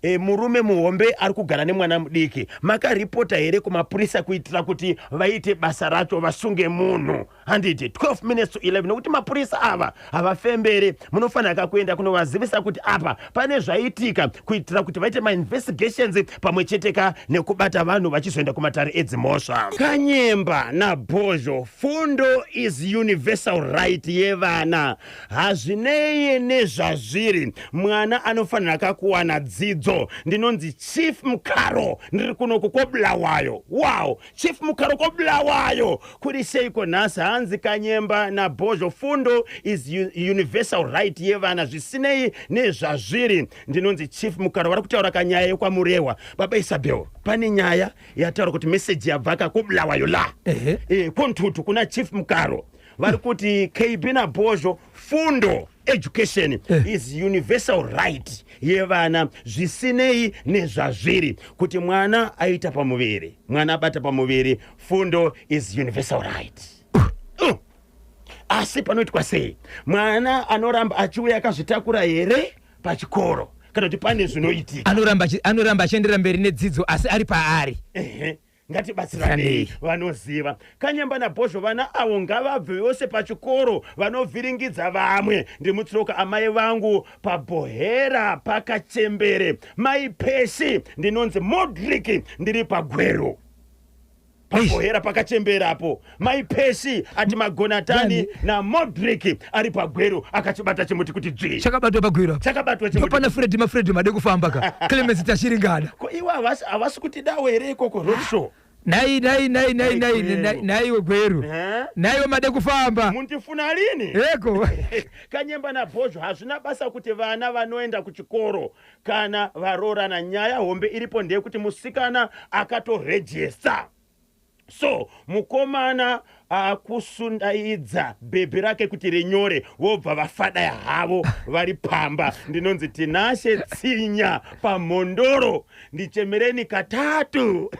e, murume muhombe ari kugara nemwana mudiki makaripota here kumapurisa kuitira kuti vaite basa racho vasunge munhu handiti 12 minutes to 11 nokuti mapurisa ava havafembere munofanira ka kuenda kunovazivisa kuti apa pane zvaitika kuitira kuti vaite mainvestigations pamwe chete ka nekubata vanhu vachizoenda kumatare edzimhosva kanyemba nabhozho fundo is universal right yevana Hazvinei nezvazviri, mwana anofanira ka kuwana dzidzo. Ndinonzi Chief Mukaro, ndiri kunoku koBulawayo. Wow, Chief Mukaro koBulawayo. Kuri seiko nhasi? Hanzi Kanyemba naBhozho, fundo is universal right yevana zvisinei nezvazviri. Ndinonzi Chief Mukaro, vari kutaura kanyaya yekwaMurehwa. Baba Isabel, pane nyaya yataura kuti message yabva ka koBulawayo la. Ehe. Eh, koNtutu kuna Chief Mukaro. vari kuti kb nabhozho fundo education eh. is universal right yevana zvisinei nezvazviri kuti mwana aita pamuviri mwana abata pamuviri fundo is universal right Asi panoitwa sei mwana anoramba achiuya akazvitakura here pachikoro kana kuti pane zvinoitika anoramba achienderera mberi nedzidzo asi ari paari ehe Ngatibatsiranei vanoziva. Kanyemba naBhozho vana avo ngavabve vose pachikoro vanovhiringidza vamwe. Ndimutsiroka amai vangu paBhohera pakachembere. Mai Peshi ndinonzi Modrick ndiri paGweru. PaBhohera pakachembere apo. Mai Peshi ati magonatani naModrick ari paGweru akachibata chimuti kuti dzvii. Chakabatwa paGweru apa. Chakabatwa chimuti. Ndopana Freddy maFreddy made kufamba ka. Clemens Tashiringana. Ko iwe havasi havasi kutidawo here ikoko roadshow? Nhai nhai nhai nhai nhai Gweru. nhai nhaiwe Gweru. Eh? Nhaiwe made kufamba. Mundifuna lini? Eko. Kanyemba naBhozho hazvina basa kuti vana vanoenda kuchikoro kana varoorana. Nyaya hombe iripo ndeyekuti musikana akatorejesta. So mukomana akusundaidza bhebhi rake kuti rinyore vobva vafadaya havo vari pamba. Ndinonzi Tinashe Tsinya paMhondoro ndichemereni katatu.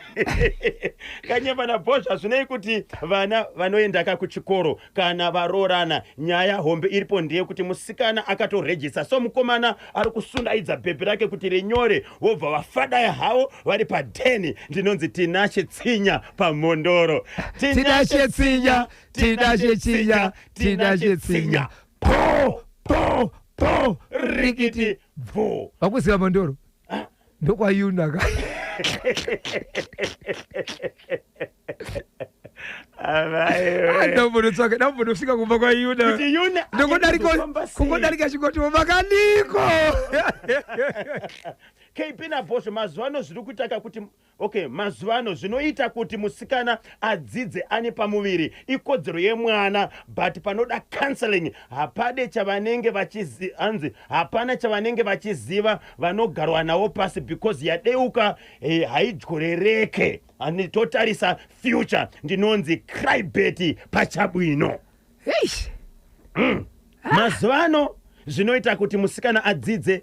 Kanyemba naBhozho hazvinei kuti vana vanoendaka kuchikoro kana varoorana. Nyaya hombe iripo ndeyekuti musikana akatorejista so mukomana ari kusundaidza bhebhi rake kuti rinyore vobva vafadaya havo vari padheni. Ndinonzi Tinashe Tsinya paMhondoro. Tinashe Tsinya, Tinashe Tsinya, Tinashe Tsinya. Po po po rikiti bvu. Vakuziva Mhondoro? Ndokwayuna ka. Ndambonotsvaka, ndambonosvika kumba kwaYuna. Kuti Yuna Ndongodarika anozofamba sei? kungodarika chingoti makadiko. KP naBhozho, mazuva ano zviri kuitaka kuti, okay, mazuva ano zvinoita kuti musikana adzidze ane pamuviri ikodzero yemwana, but panoda counseling. Hapade chavanenge vachizi, hanzi hapana chavanenge vachiziva, vanogarwa navo pasi because yadeuka haidyorereke. Ani totarisa future. Ndinonzi Crybet pachabwino. Eish. Mazuva ano zvinoita kuti musikana adzidze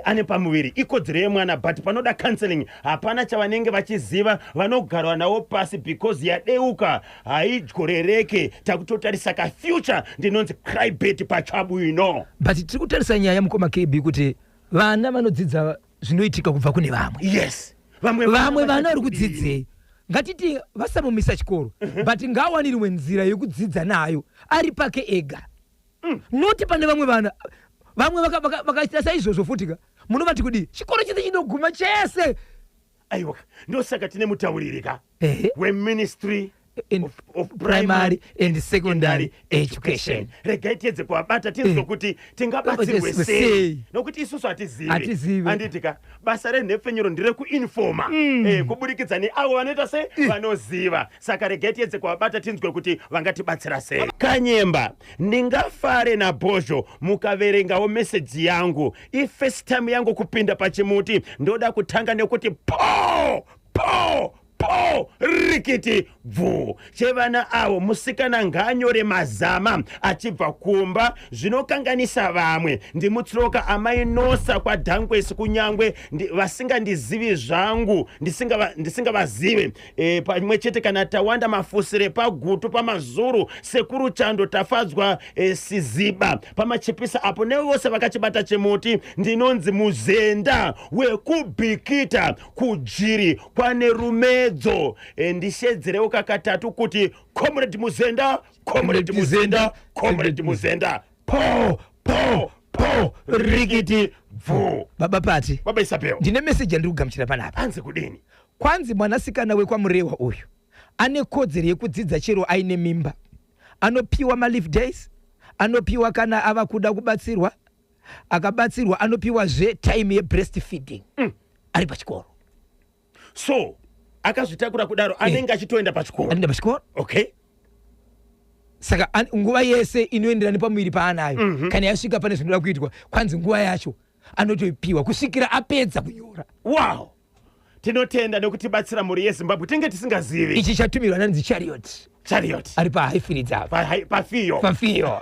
ane pamuviri ikodzero yemwana, but panoda counseling. Hapana chavanenge vachiziva, vanogarwa navo pasi because yadeuka haidyorereke. Takutotarisa kafuture. Ndinonzi Crybet pachabwino. But tiri kutarisa nyaya, mukoma KB, kuti vana vanodzidza zvinoitika kubva kune vamwe. Yes, vamwe. Vamwe vana vari kudzidzei? Ngatiti vasamumisa chikoro, but ngaawanirwe nzira yekudzidza nayo ari pake ega, noti pane vamwe vana. Vamwe vakaita saizvozvo futi ka, munovati kudii? Chikoro chese chinoguma chese. Aiwa, ndosaka tine mutauriri ka Ehe. weMinistry of Primary and Secondary Education. Regai tiedze kuvabata, tinzwe kuti tingabatsirwe Batsirwe sei, sei. nokuti isusu hatizivi. Hatizivi. Handiti ka basa renhepfenyuro nderekuinfoma kuburikidza neavo vanoita se vanoziva. Saka regai tiedze kuvabata, tinzwe kuti vangatibatsira sei. Kanyemba, ndingafare naBhozho mukaverengawo meseji yangu. Ifirst time yangu kupinda pachimuti. Ndoda kutanga nekuti po po po rikiti bvu chevana avo. Musikana ngaanyore mazama achibva kumba, zvinokanganisa vamwe. Ndimutsiroka amai Nosa kwaDhangwesi, kunyangwe vasingandizivi zvangu, ndisingavazive. Pamwe chete kana Tawanda Mafusire paGutu pamazuru, Sekuru Chando Tafadzwa Siziba pamachipisa apo, nevose vakachibata chimuti. Ndinonzi Muzenda wekubhikita kujiri kwane rumedzo. Ndishedzerewo kakatatu kuti Comrade Muzenda, Comrade Muzenda, Comrade Muzenda. Po po po rikiti bvu. Baba Pati. Baba Isabel. Ndine meseji yandiri kugamuchira panapa. Anzi kudini? Kwanzi mwanasikana wekwaMurewa uyu ane kodzero yekudzidza chero aine mimba. Anopiwa maleave days, anopiwa kana ava kuda kubatsirwa, akabatsirwa anopiwazve time yebreast feeding ari pachikoro. So akazvitakura kudaro anenge achitoenda pachikoro? Anoenda pachikoro. Saka nguva yese inoenderana nepamuviri paanayo. Kana yasvika pane zvinoda kuitwa, kwanzi nguva yacho anotoipiwa kusvikira apedza kunyora. Wow, tinotenda nekutibatsira, mhuri yeZimbabwe. Tinge tisingazivi. Ichi chatumirwa nanzi Chariot. Chariot. Ari paHighfields apa. Pafiyo. Pafiyo.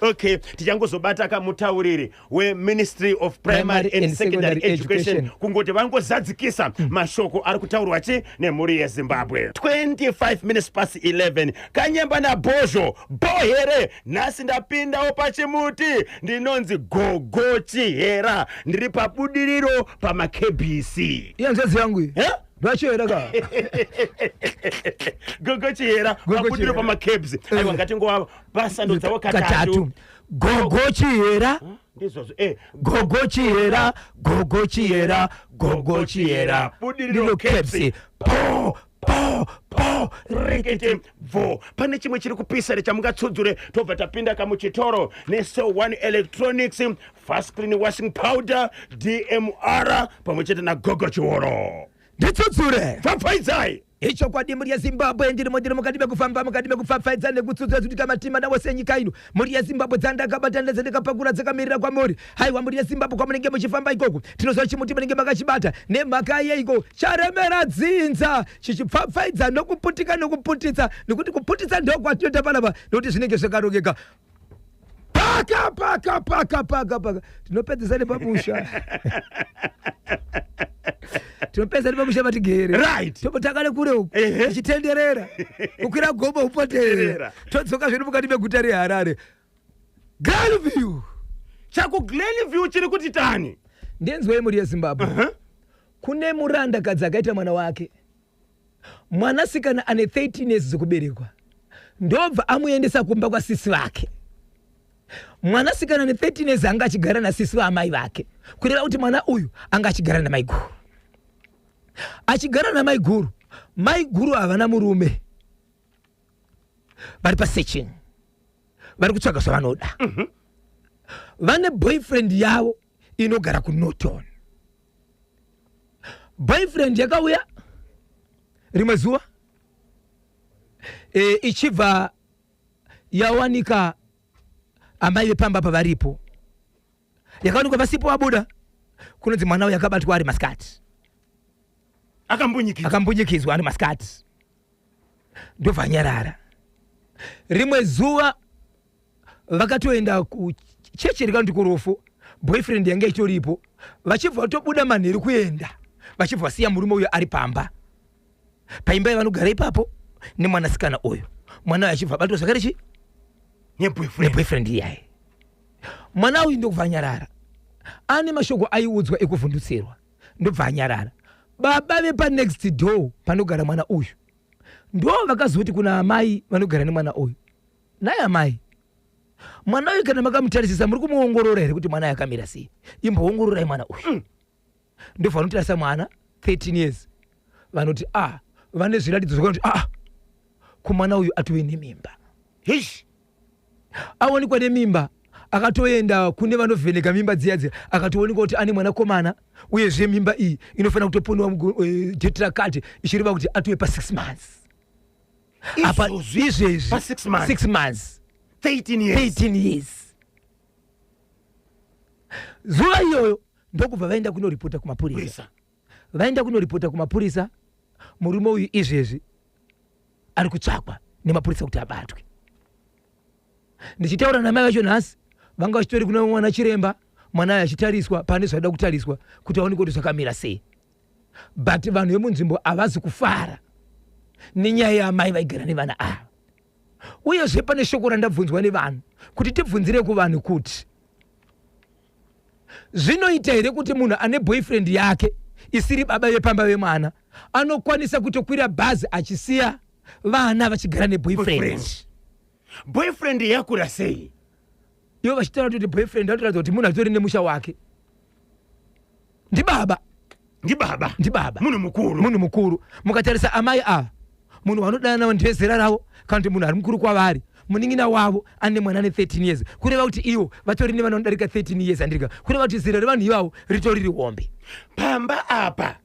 Okay, tichangozobata kamutauriri weMinistry of Primary and Secondary Education, kungoti vangozadzikisa mashoko ari kutaurwa chi nemhuri yeZimbabwe. 25 minutes past 11. Kanyemba naBhozho, bo here? Nhasi ndapindawo pachimuti. Ndinonzi Gogo Chihera, ndiri pabudiriro pamakebc. Iyanzvadzi yangu iyi. Eh? Ndachera ka. Gogo Chihera. Gogo Pabudiriro Chihera. pamakebs. Aiwa, ngatingova pasando dzavo katatu. Katatu. Gogo Chihera. Ndizvozvo. Gogo Chihera, Gogo Chihera, Gogo Chihera. Budiriro. Ndilo. Caps. Caps. Po po po. Rekete bvo. Pane chimwe chiri kupisa here chamungatsudzure, tobva tapinda kamuchitoro neso One Electronics, Fast Clean Washing Powder, DMR, pamwe chete naGogo Chioro? Nditsudzure. Pfapfaidzai. Ichokwadi, mhuri yeZimbabwe, ndirimo, ndiri mukati mekufamba, mukati mekupfapfaidza nekutsudzura zvitika matima nawose enyika ino. Mhuri yeZimbabwe, dzandakabata dzandakapakura dzakamirira kwamuri. Haiwa, mhuri yeZimbabwe, kwamunenge muchifamba ikoko, tinoziva chimuti munenge makachibata. Nemhaka yeiko charemera dzinza chichipfapfaidza nokuputika nokuputitsa? Nekuti kuputitsa ndokwatinoita panapa, nekuti zvinenge zvakarongeka. Paka paka paka paka paka, tinopedzesa nepamusha, tinopedzesa nepamusha patigere. Tombotanga nekure uku, tichitenderera, kukwira gomo, kupoterera, Tenderera. todzoka zvedu mukati meguta reHarare, Glenview. ChakuGlenview chiri kuti tani? Ndenzwei, mhuri yeZimbabwe. Kune murandakadzi akaita mwana wake mwanasikana ane 13 years dzekuberekwa, ndobva amuendesa kumba kwasisi vake. Mwanasikana ane 13 years anga achigara nasisi vaamai vake, kureva kuti mwana uyu anga achigara namaiguru, achigara namaiguru. Mai guru havana murume, vari pasearching, vari kutsvaga zvavanoda. Vane boyfriend yavo inogara kuNorton. Boyfriend yakauya rimwe zuva ichibva yawanika amai vepamba pavaripo, yakawanikwa vasipo, vabuda. Kunonzi mwana uyu akabatwa ari masikati. Akambunyikidzwa. Akambunyikidzwa ari masikati, ndobva anyarara. Rimwe zuva vakatoenda kuchechi rikanoti kurufu, boyfriend yanga itoripo. Vachibva vatobuda manheru kuenda, vachibva vasiya murume uyo ari pamba, paimba yavanogara ipapo nemwanasikana uyu. Mwana uyu achibva abatwa zvakare chi neboyfriend. Neboyfriend iyaye. Mwana uyu ndokubva anyarara, ane mashoko aiudzwa ekuvhundutsirwa, ndobva anyarara. Baba vepanext door panogara mwana uyu ndo vakazoti kuna amai vanogara nemwana uyu: "Naye amai, mwana uyu kana makamutarisisa, muri kumuongorora here kuti mwana uyu akamira sei? Imboongororai mwana uyu." Ndobva vanotarisa mwana, 13 years, vanoti a vane zviratidzo zvakanoti kumwana uyu atove nemimba. Hish. Aonekwa nemimba, akatoenda kune vanovheneka mimba dziya dziya, akatoonekwa kuti ane mwanakomana. Uyezve mimba iyi inofanira kutoponiwa date rakati, ichireva kuti atove pa6 months apa. Izvozvi? Izvezvi. Pa 6 months? 6 months. 13 years. 13 years. Zuva iyoyo ndokubva vaenda kunoripota kumapurisa. Purisa. Vaenda kunoripota kumapurisa, murume uyu izvezvi ari kutsvakwa nemapurisa kuti abatwe. Ndichitaura namai vacho nhasi, vanga vachitori kuna mwana chiremba, mwana uyu achitariswa pane zvaida kutariswa kuti aoneke kuti zvakamira sei. But vanhu vemunzvimbo havazi kufara nenyaya yaamai vaigara nevana ava. Uyezve pane shoko randabvunzwa nevanhu kuti tibvunzire kuvanhu kuti zvinoita here kuti munhu ane boyfriend yake isiri baba vepamba vemwana anokwanisa kutokwira bhazi achisiya vana vachigara neboyfriend? Boyfriend. Boyfriend yakura sei? Ivo vachitaura kuti boyfriend anotoratidza kuti munhu atori nemusha wake, ndibaba. Ndibaba. Ndibaba. Munhu mukuru. Munhu mukuru. Mukatarisa amai ava, munhu wanodanana navo ndezera ravo kana kuti munhu ari mukuru kwavari. Munin'ina wavo ane mwana ane 13 years, kureva kuti ivo vatori nevana vanodarika 13 years, andika kureva kuti zera revanhu ivavo ritori rihombe. Pamba apa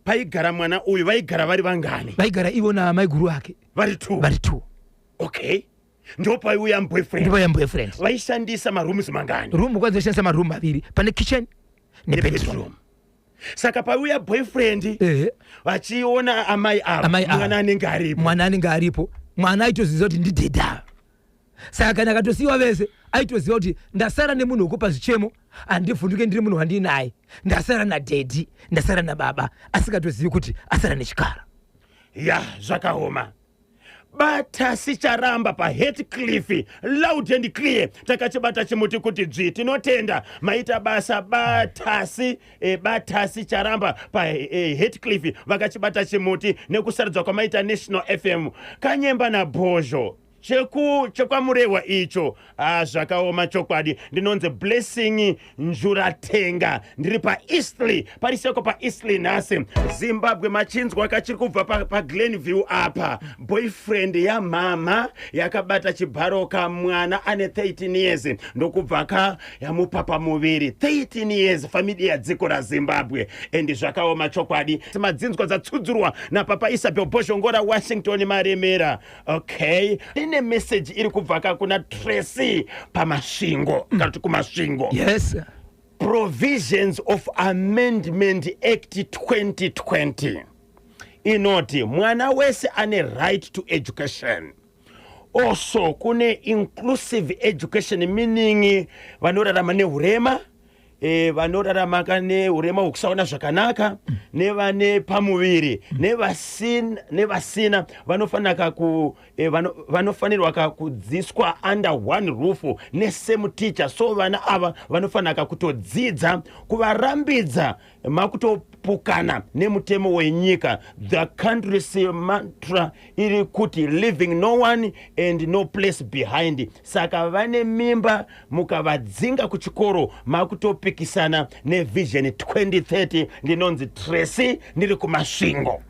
paigara mwana uyu vaigara vari vangani? Vaigara ivo naamai guru ake. Vari two? Vari two. Okay, ndopaiuya boyfriend. Ndipo yamboyfriend. Vaishandisa marooms mangani? Room kwanza kushandisa maroom maviri, pane kitchen nebedroom. Nebedroom. Saka pauya boyfriend, vachiona amai ava, Amai ava. mwana anenge aripo. Mwana anenge aripo. Mwana aitoziva kuti ndidaddy. Saka kana akatosiyiwa vese, aitoziva kuti ndasara nemunhu wekupa zvichemo, handivhunduke, ndiri munhu wandinaye, ndasara nadaddy, ndasara nababa, asingatozivi kuti asara nechikara. Ya, zvakaoma. Batasi Charamba paHatcliffe, loud and clear, takachibata chimuti kuti dzvi. Tinotenda, maita basa Batasi, Batasi Charamba paHatcliffe, vakachibata chimuti nekusarudzwa kwamaita National FM. Kanyemba naBhozho chekwamurehwa icho, zvakaoma chokwadi. Ndinonzi Blessing Njuratenga, ndiri paEastlea, pariseko paEastlea nhasi. Zimbabwe, machinzwa kachiri kubva paGlenview pa apa. Boyfriend yamama yakabata chibharo kamwana ane 13 years, ndokubva ka yamupa pamuviri. 13 years, family yadziko raZimbabwe, and zvakaoma chokwadi. Madzinzwa dzatsudzurwa napapa Isabel Bozhongora Washington Maremera. Okay, ine meseji iri kubva ka kuna Tracy paMasvingo, kana kuti kuMasvingo. Yes. Provisions of Amendment Act 2020 inoti mwana wese ane right to education. Also kune inclusive education, meaning vanorarama neurema, vanorarama neurema hwekusaona zvakanaka, nevane pamuviri, nevasina vanofanira ku vanofanirwa ka kudzidziswa under one roof nesame teacher. So vana ava vanofanira kutodzidza. Kuvarambidza makutopukana nemutemo wenyika. The country's mantra iri kuti "Leaving no one and no place behind." Saka vane mimba mukavadzinga kuchikoro, makutopikisana neVision 2030. Ndinonzi Tracy, ndiri kuMasvingo.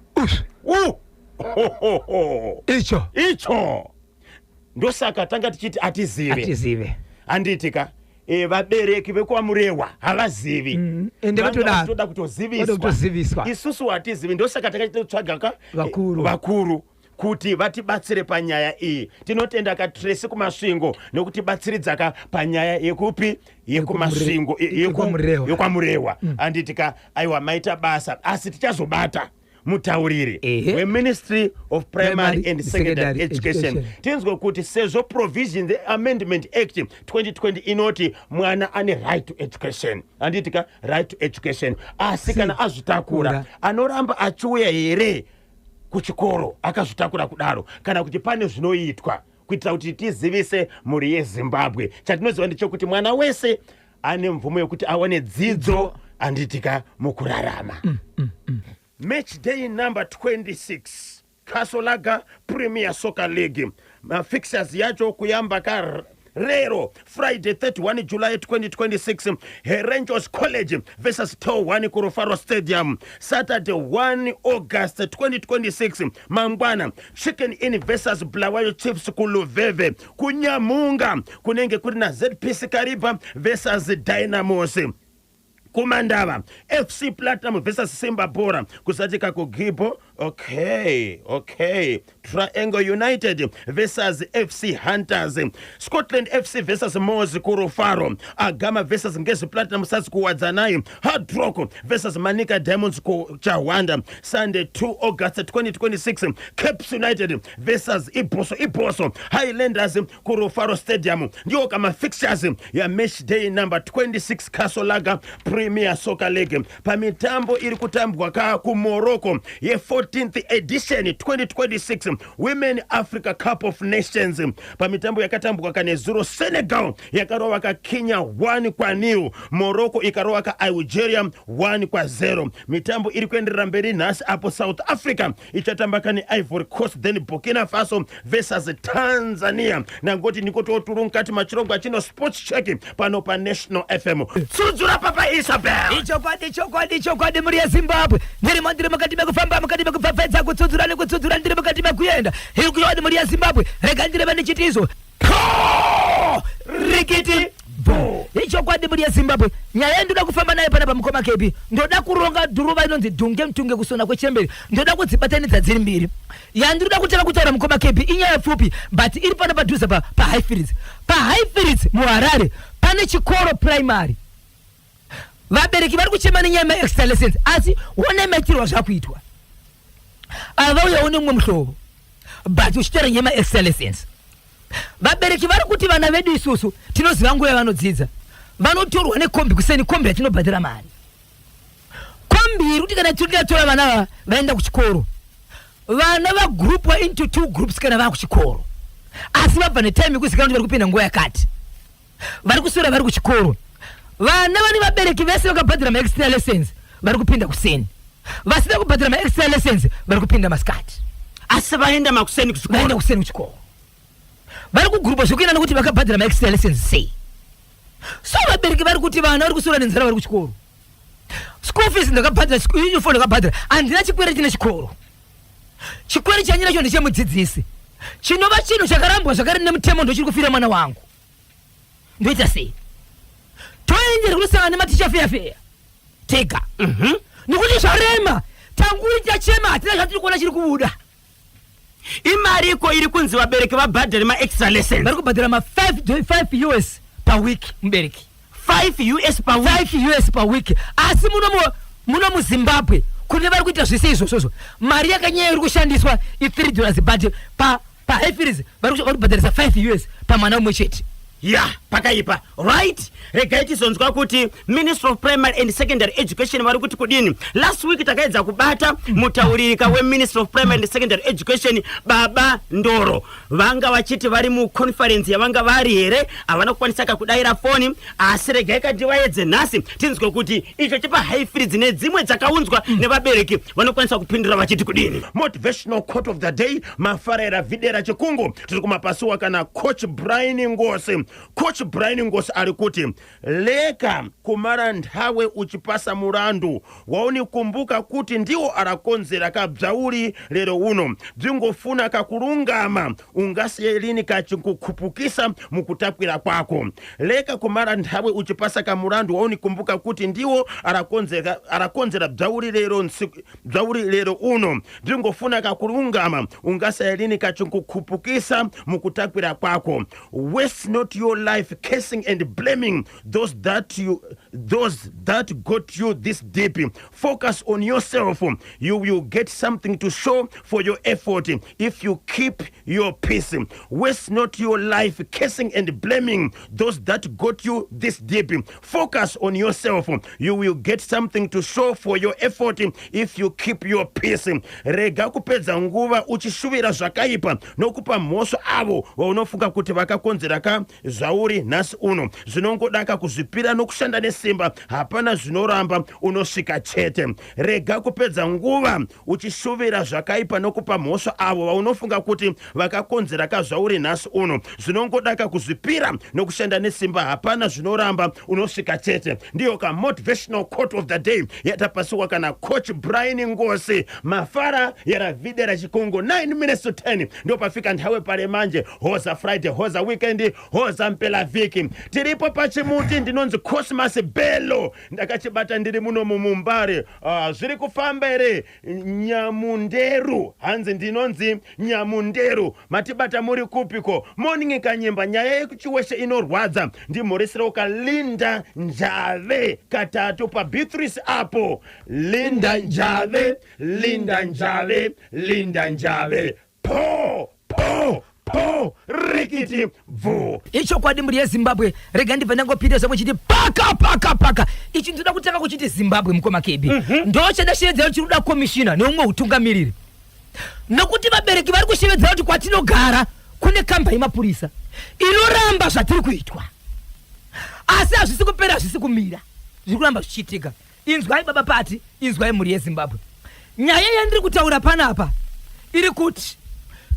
Ho, ho, ho. Icho. Icho ndosaka tanga tichiti hatizive. Hatizive. Handiti ka vabereki vekwaMurewa havazivi. Ende Vanga vatoda vachitoda kutoziviswa. Vatoda kutoziviswa. Isusu hatizivi, ndosaka takachitotsvaga ka Vakuru. vakuru kuti vatibatsire panyaya iyi. Tinotenda kaTracy kuMasvingo nekutibatsiridza ka panyaya yekupi? Yekumasvingo. YekwaMurewa. YekwaMurewa, handiti ka? Aiwa, maita basa, asi tichazobata mutauriri weMinistry of Primary Primary and Secondary Secondary Education, Education. tinzwe kuti sezvo provision, the Amendment Act 2020 inoti mwana ane right to education, handiti ka? Right to education, asi kana azvitakura, Kura. anoramba achiuya here kuchikoro akazvitakura kudaro, kana kuti pane zvinoitwa kuitira kuti tizivise mhuri yeZimbabwe? Chatinoziva ndechekuti mwana wese ane mvumo yekuti awane dzidzo, handiti ka, mukurarama. Match day number 26, Castle Lager Premier Soccer League, mafixtures yacho kuyamba ka rero, Friday 31 July 2026, Herentals College versus TelOne kuRufaro Stadium. Saturday 1 August 2026, mangwana, Chicken Inn versus Bulawayo Chiefs kuLuveve. Kunyamunga kunenge kuri naZPC Kariba versus Dynamos. Kumandava, FC Platinum versus Simba Bhora. Kusati kakugibo, okay, Triangle United versus FC Hunters. Scotland FC versus MWOS kuRufaro. Agama versus Ngezi Platinum Stars kuWadzanai. Hard Rock versus Manica Diamonds kuChawanda. Sunday 2 August 2026, Caps United versus Iboso Iboso Highlanders kuRufaro Stadium. Ndiwo kama fixtures ya match day number 26, Castle Lager Premier Soccer League. Pamitambo iri kutambwa ka kuMorocco ye14th edition 2026 Women Africa Cup of Nations, pamitambo yakatambwa kanezuro, Senegal yakarova kaKenya 1 kwa 0, Morocco ikarova kaAlgeria 1 kwa 0. Mitambo iri kuenderera mberi nhasi apo South Africa ichatamba kane Ivory Coast, then Burkina Faso versus Tanzania. Nangoti ndikototuru mukati machirongwa chino, Sports Check, pano paNational FM. Tsudzura, Papa Isabel. Ichokwadi, chokwadi, chokwadi, mhuri yeZimbabwe. Ndirimo, ndiri mukati mekufamba, mukati mekupfapfaidza, kutsudzura nekutsudzura. Ndiri mukati mekuenda iri kuyokwadi, mhuri yeZimbabwe. Rega ndireve ndichiti rikiti bo. Ichokwadi, mhuri yeZimbabwe, nyaya yandoda kufamba nayo panapa, mukoma Kepi, ndoda kuronga dhuruva inonzi dhunge mutunge kusona kwechemberi. Ndoda kudzibatanidza dziri mbiri. Yandinoda kutanga kutaura, mukoma Kepi, inyaya pfupi, but iri pano padhuze paHighfields. PaHighfields muHarare pane chikoro primary. Vabereki vari kuchema nenyaya yemaextra lessons, asi one maitirwa zvakuitwa avauyawo nemumwe muhlobo, but uchitaura nyaya yemaextra lessons, vabereki vari kuti vana vedu isusu tinoziva nguva yavanodzidza. Vanotorwa nekombi kuseni, kombi yatinobhadhara mari. Kombi iri kuti kana tiri tatora vana ava vaenda kuchikoro, vana vagroupwa into two groups kana vaa kuchikoro, asi vabva netime yekuzikanwa kuti vari kupinda nguva yakati, vari kuswera vari kuchikoro. Vana vane vabereki vese vakabhadhara maextra lessons vari kupinda kuseni, vasina kubhadhara maextra lessons vari kupinda masikati. Asi vaenda makuseni Vaenda kuchikoro. Kuseni kuchikoro. Vari kugurupa zvekuenda nekuti vakabhadhara maextra lessons sei. So vabereki vari kuti vana vari kuswera nenzara vari kuchikoro. School fees ndakabhadhara, uniform ndakabhadhara, handina chikwere chine chikoro. Chikwere chanyinacho ndechemudzidzisi, chinova chinhu chakarambwa zvakare nemutemo. Ndochiri kufira mwana wangu, ndoita sei? Toendera kunosangana nematicha feya feya tega, nekuti zvarema. Tanguri tachema, hatina zvatiri kuona chiri kubuda. Imariko iri kunzi vabereki vabhadhare maextra lessons? Vari kubhadhara ma5 US per week mubereki. 5 US per week? 5 US per week. Asi muno muZimbabwe kune vari kuita zvese izvozvozvo, mari yakanyanya iri kushandiswa i$3, but paHighfields vari kubhadharisa 5 US pamwana umwe chete. Ya, pakaipa. Right, regai tizonzwa kuti Ministry of Primary and Secondary Education vari kuti kudini. Last week takaedza kubata mutauririka weMinistry of Primary and Secondary Education, Baba Ndoro. Vanga vachiti vari muconference yavanga vari here, havana kukwanisa kakudayira foni, asi regai kativaedze nhasi tinzwe kuti icho chepaHighfields nedzimwe dzakaunzwa nevabereki vanokwanisa kupindura vachiti kudini. Motivational quote of the day, mafarera videra chikungu. Tiri kumapasuwa kana Coach Brian Ngosi. Coach Brian Ngosi ari kuti leka kumara nthawe uchipasa mulandu waunikumbuka kuti ndiwo alakonzera kabzauli lero uno bzingofuna kakulungama ungasiye lini kachikukhupukisa mukutakwira kwako. Leka kumara nthawe uchipasa kamulandu waunikumbuka kuti ndiwo alakonzera bzauli lero bzauli lero uno bzingofuna kakulungama ungasiye lini kachikukhupukisa mukutakwira kwako. Waste not your life cursing and blaming those that got you this deep. Focus on yourself. You will get something to show for your effort if you keep your peace. Waste not your life cursing and blaming those that got you this deep. Focus on yourself. You will get something to show for your effort if you keep your peace. Rega kupedza nguva uchishuvira zvakaipa nokupa mhosva avo vaunofunga kuti vakakonzera ka zvauri nhasi uno. Zvinongodaka kuzvipira nokushanda nesimba, hapana zvinoramba, unosvika chete. Rega kupedza nguva uchishuvira zvakaipa nokupa mhosva avo vaunofunga kuti vakakonzera ka zvauri nhasi uno. Zvinongodaka kuzvipira nokushanda nesimba, hapana zvinoramba, unosvika chete. Ndiyo ka motivational quote of the day yatapasiwa kana Coach Brian Ngosi. Mafara yaravidera chikongo 9 minutes to 10 ndo pafika nthawe pale manje. Hoza Friday, hoza weekend, hoza mpela vhiki. Tiripo pachimuti. Ndinonzi Cosmas Bello, ndakachibata ndiri muno mumumbare. Zviri kufamba here Nyamunderu? Hanzi ndinonzi Nyamunderu, matibata muri kupiko? Morning Kanyemba, nyaya yekuChiweshe inorwadza. Ndimhoreserawo kaLinda Njave katatu paBeatrice apo. Linda Njave, Linda Njave, Linda Njave, po po po, rikiti bvu. Ichokwadi, mhuri yeZimbabwe, rega ndibva ndangopinda zvamwe chiti paka paka paka. Ichi ndinoda kutanga kuchiti Zimbabwe, mukoma KB, ndo chandashevedzera chiri kuda komishina neumwe utungamiriri, nokuti vabereki vari kushevedzera kuti kwatinogara kune kamba yemapurisa inoramba zvatiri kuitwa, asi hazvisi kupera, hazvisi kumira, zviri kuramba zvichiitika. Inzwai baba Pati, inzwai mhuri yeZimbabwe. Nyaya yandiri kutaura panapa iri kuti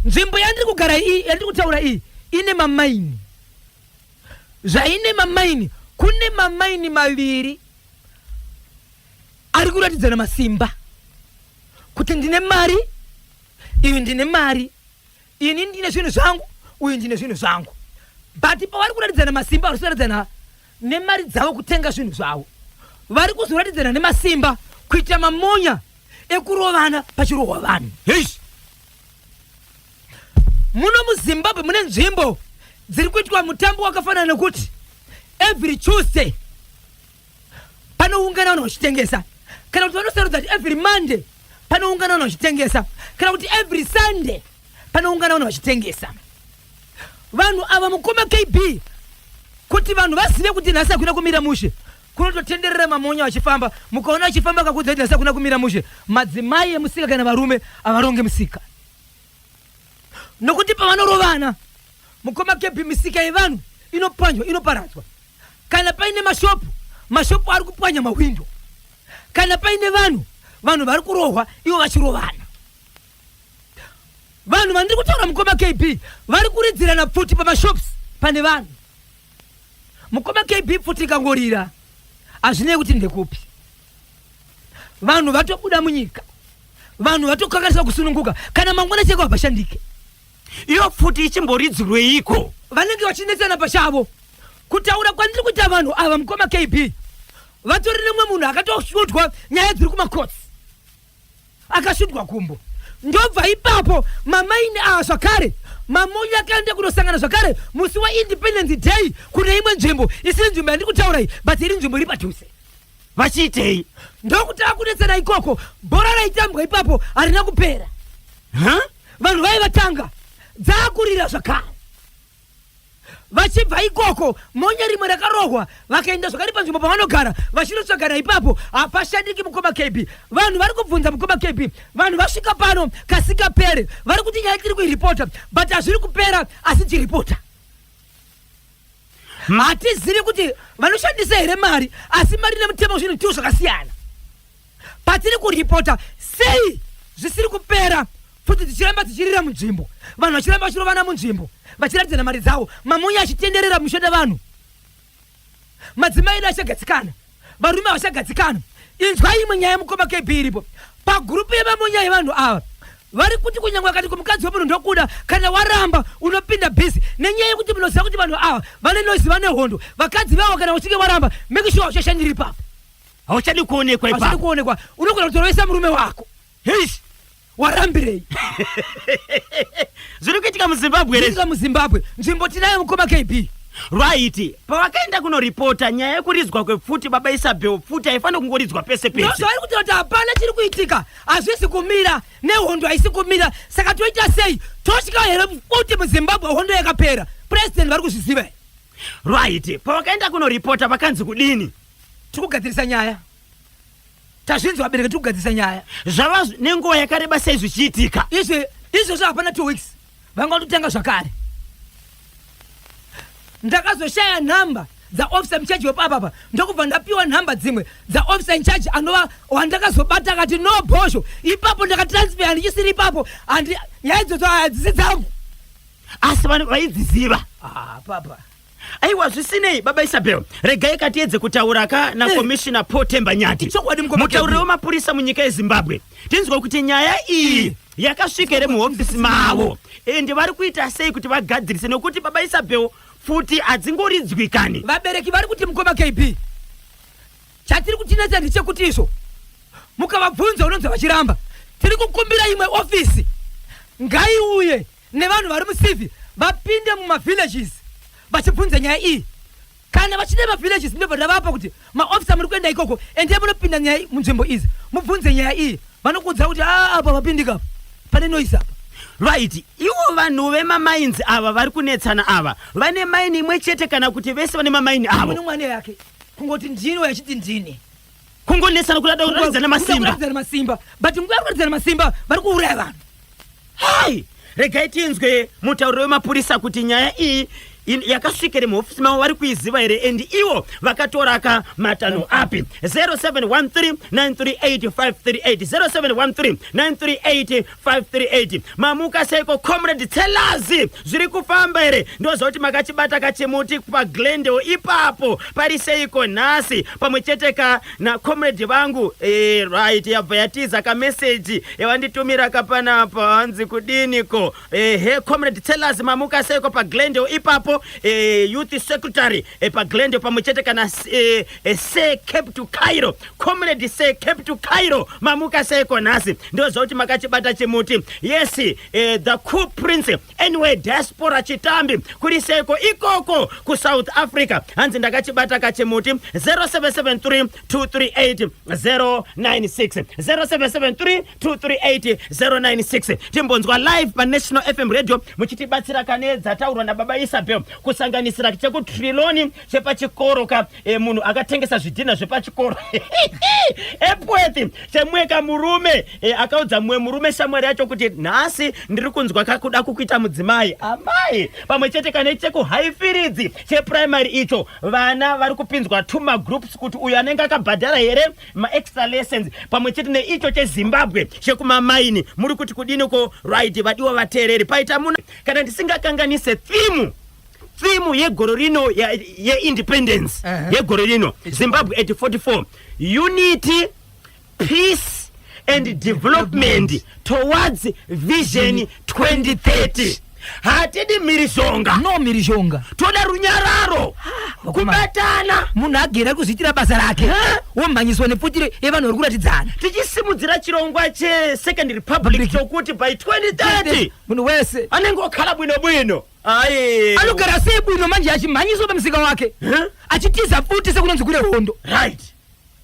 nzvimbo yandiri kugara iyi, yandiri kutaura iyi, ine mamaini. Zvaine mamaini, kune mamaini maviri ari kuratidzana masimba kuti ndine mari iyi, ndine mari ini, ndine zvinhu zvangu, uyu ndine zvinhu zvangu. But pavari kuratidzana masimba, vari kuratidzana nemari dzavo kutenga zvinhu zvavo, vari kuzoratidzana nemasimba kuita mamonya ekurovana pachirohwa vanhu. Heish, muno muZimbabwe mune nzvimbo dziri kuitwa mutambo wakafanana nekuti every Tuesday panoungana vanhu vachitengesa, kana kuti vanosarudza kuti every Monday panoungana vanhu vachitengesa, kana kuti every Sunday panoungana vanhu vachitengesa. Vanhu ava, mukoma KB, kuti vanhu vazive kuti nhasi hakuna kumira mushe, kunototenderera mamonya vachifamba. Mukaona achifamba kakudza kuti nhasi hakuna kumira mushe, madzimai emusika kana varume havaronge musika, nokuti pavanorovana, mukoma KB, misika yevanhu inopwanywa, inoparadzwa. Kana paine mashopu, mashopu ari kupwanya mahwindo. Kana paine vanhu, vanhu vari kurohwa ivo vachirovana. Vanhu vandiri kutaura, mukoma KB, vari kuridzirana pfuti pamashops pane vanhu. Mukoma KB, pfuti ikangorira, hazvinei kuti ndekupi, vanhu vatobuda munyika, vanhu vatokanganisa kusununguka. Kana mangwana cheko hapashandike. Iyo pfuti ichimboridzirweiko? Vanenge vachinetsana pachavo. Kutaura kwandiri kuita, vanhu ava, mukoma KB, vatori nemumwe munhu akatoshutwa, nyaya dziri kumakotsi, akashutwa kumbo. Ndobva ipapo mamaini ava zvakare, mamonya akaenda kunosangana zvakare musi waIndependence Day kune imwe nzvimbo isiri nzvimbo yandiri kutaura iyi, but iri nzvimbo iri padhuze. Vachiitei? Ndokuti akunetsana ikoko. Bhora raitambwa ipapo harina kupera. Ha? Vanhu vaivatanga dzaakurira zvakare. Vachibva ikoko, monya rimwe rakarohwa, vakaenda zvakare panzvimbo pavanogara vachinotsvagana ipapo. Hapashandiki, mukoma KB. Vanhu vari kubvunza, mukoma KB. Vanhu vasvika pano kasingapere, vari kuti nyaya tiri kuiripota, but hazviri kupera, asi tiripota. Hatizivi kuti vanoshandisa here mari, asi mari nemutemo zvinhu two zvakasiyana. Patiri kuripota, sei zvisiri kupera? Pfuti dzichiramba dzichirira munzvimbo, vanhu vachiramba vachirovana munzvimbo, vachiratidzana mari dzavo, mamonya achitenderera mushanda vanhu. Madzimai edu achagadzikana, varume havachagadzikana. Inzwai imwe nyaya mukoma KB iripo pagurupu yemamonya yevanhu ava vari kuti kunyange akati kumukadzi wemunhu ndokuda kana waramba unopinda busy nenyaya yekuti munoziva kuti vanhu ava vane noise vane hondo vakadzi vavo kana uchinge waramba make sure hauchashandiri ipapo hauchadi kuonekwa hauchadi ipapo kuonekwa unogona kutorovesa murume wako Heish! Warambirei? Zviri kuitika muZimbabwe here? Zviri muZimbabwe. Nzvimbo tinayo mukoma KB. Right. Pavakaenda kunoripota nyaya yekuridzwa kwepfuti baba Isabel pfuti haifaniri kungoridzwa pese pese. Ndozvavari kutaura kuti hapana chiri kuitika. Hazvisi kumira nehondo haisi kumira. Saka toita sei? Totya here pfuti muZimbabwe hondo yakapera? President vari kuzviziva here? Right. Pavakaenda kunoripota vakanzi kudini? Tiri kugadzirisa nyaya. Tazvinzwa vabereki tiri kugadzirisa nyaya. Zvava nenguva yakareba sei zvichiitika? Izvi izvozvo hapana 2 weeks vanga vatotanga zvakare. Ndakazoshaya nhamba dzaofficer in charge wepapapa ndokubva ndapiwa nhamba dzimwe dzaofficer in charge anova wandakazobata akati no bhosho ipapo ndakatransfer handichisiri ipapo handi nyaya idzodzo hadzisi dzangu Asi vanhu vaidziziva. Ah, papa Aiwa zvisinei baba Isabel, regai katiedze kutaura ka naCommissioner eh. Paul Temba Nyati. Chokwadi mukoma. Mutauriri wemapurisa munyika yeZimbabwe. Tinzwe kuti nyaya iyi eh. yakasvika here muhofisi mavo ende vari kuita sei kuti vagadzirise nekuti baba Isabel pfuti hadzingoridzwi kani. Vabereki vari kuti mukoma KB chatiri kutinetsa ndechekuti izvo mukavabvunza unonzi vachiramba tiri kukumbira imwe ofisi ngaiuye nevanhu vari mucivi vapinde mumavillages vachibvunza nyaya iyi kana vachida mavillages ndobva ndavapa kuti maofisa muri kuenda ikoko endei munopinda nyaya munzvimbo idzi mubvunze nyaya iyi vanokuudza kuti aa apa vapindika apa pane noise apa right ivo vanhu vemamainzi ava vari kunetsana ava vane maini imwe chete kana kuti vese vane mamaini avo mune yake kungoti ndini uyo achiti ndini kungonetsana kuda kuratidzana masimba kuratidzana masimba but nguva yekuratidzana masimba vari kuuraya vanhu Hai! Regai tinzwe mutauriri wemapurisa kuti nyaya iyi yakasvika here muhofisi mavo vari kuiziva here and ivo vakatoraka matanho api 0713938538 0713938538 mamuka seiko comrade tselazi zviri kufamba here ndoziva kuti makachibata kachimuti paglendale ipapo pari seiko nhasi pamwe chete ka nacomrade vangu e, right yabva yatiza kameseji yavanditumira kapanapa hanzi kudiniko ehe comrade tellers mamuka seiko paglendale ipapo e, youth secretary e, paglendale pamwe chete kana e, e, se cape to cairo comrade se cape to cairo mamuka seiko nhasi ndoziva kuti makachibata chimuti yes e, the cool prince Anyway, diaspora chitambi kuri seiko ikoko kuSouth Africa hanzi ndakachibata kachimuti 0773 238 096 0773 238 096 timbonzwa live panational fm radio muchitibatsira kane dzataurwa nababa isabel kusanganisira chekutriloni chepachikoro ka e, munhu akatengesa zvidhinha zvepachikoro epworth chemweka murume e, akaudza mumwe murume shamwari yacho kuti nhasi ndiri kunzwa kakuda kukuita mudzimai amai pamwe chete kane chekuhaifiridzi cheprimary icho vana vari kupinzwa two magroups kuti uyo anenge akabhadhara here maextra lessons pamwe chete neicho chezimbabwe chekumamaini muri kuti kudiniko right vadiwa vateereri paita muna kana ndisingakanganise thimu Theme yegore rino yeindependence ye yegore rino Zimbabwe at 44 unity peace and development towards vision 2030 hatidi mhirizhonga no mhirizhonga toda runyararo kubatana munhu agere ari kuzviitira basa rake womhanyiswa nepfutire yevanhu vari kuratidzana tichisimudzira chirongwa chesecond republic chokuti by 2030 munhu wese anenge okhala bwino bwino Aye. Anogara sei bwino manje achimhanyiswa pamusika wake Huh? achitiza futi sekunonzi kune hondo. Right.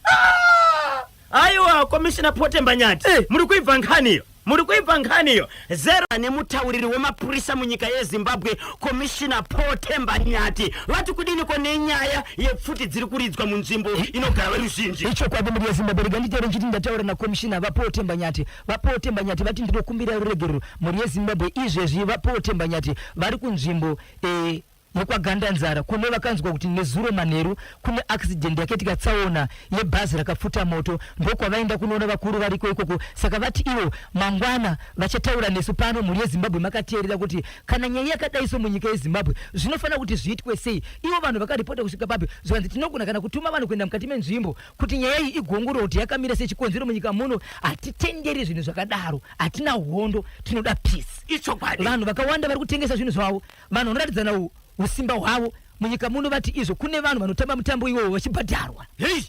Ah! Aiwa, Commissioner Potemba Nyati. Eh. Muri kuibva nkhaniyo. Muri kuibva nkhaniyo. Zero nemutauriri wemapurisa munyika yeZimbabwe, Commissioner Paul Temba Nyati. Vati kudiniko nenyaya yepfuti dziri kuridzwa munzvimbo inogara veruzhinji? Ichokwadi mhuri yeZimbabwe rega nditaure ndichiti ndataura nakomishina vaPaul Temba Nyati. VaPaul Temba Nyati vati ndinokumbira ruregerero mhuri yeZimbabwe izvezvi VaPaul Temba Nyati vari kunzvimbo eh, yekwaGandanzara kune vakanzwa kuti nezuro manheru kune accident yakaitika tsaona yebhazi rakapfuta moto ndokwavaenda kunoona vakuru variko ikoko. Saka vati ivo mangwana vachataura nesu pano mhuri yeZimbabwe makateerera kuti kana nyaya yakadaiso munyika yeZimbabwe zvinofanira kuti zviitwe sei. Ivo vanhu vakaripota kusvika papi zvikanzi tinogona kana kutuma vanhu kuenda mukati menzvimbo kuti nyaya iyi igongororwe kuti yakamira sei. Chikonzero munyika muno hatitenderi zvinhu zvakadaro, hatina hondo, tinoda peace. Ichokwadi. Vanhu vakawanda vari kutengesa zvinhu zvavo, vanhu vanoratidzana usimba hwavo munyika muno. Vati izvo kune vanhu vanotamba mutambo iwowo vachibhadharwa. Hei!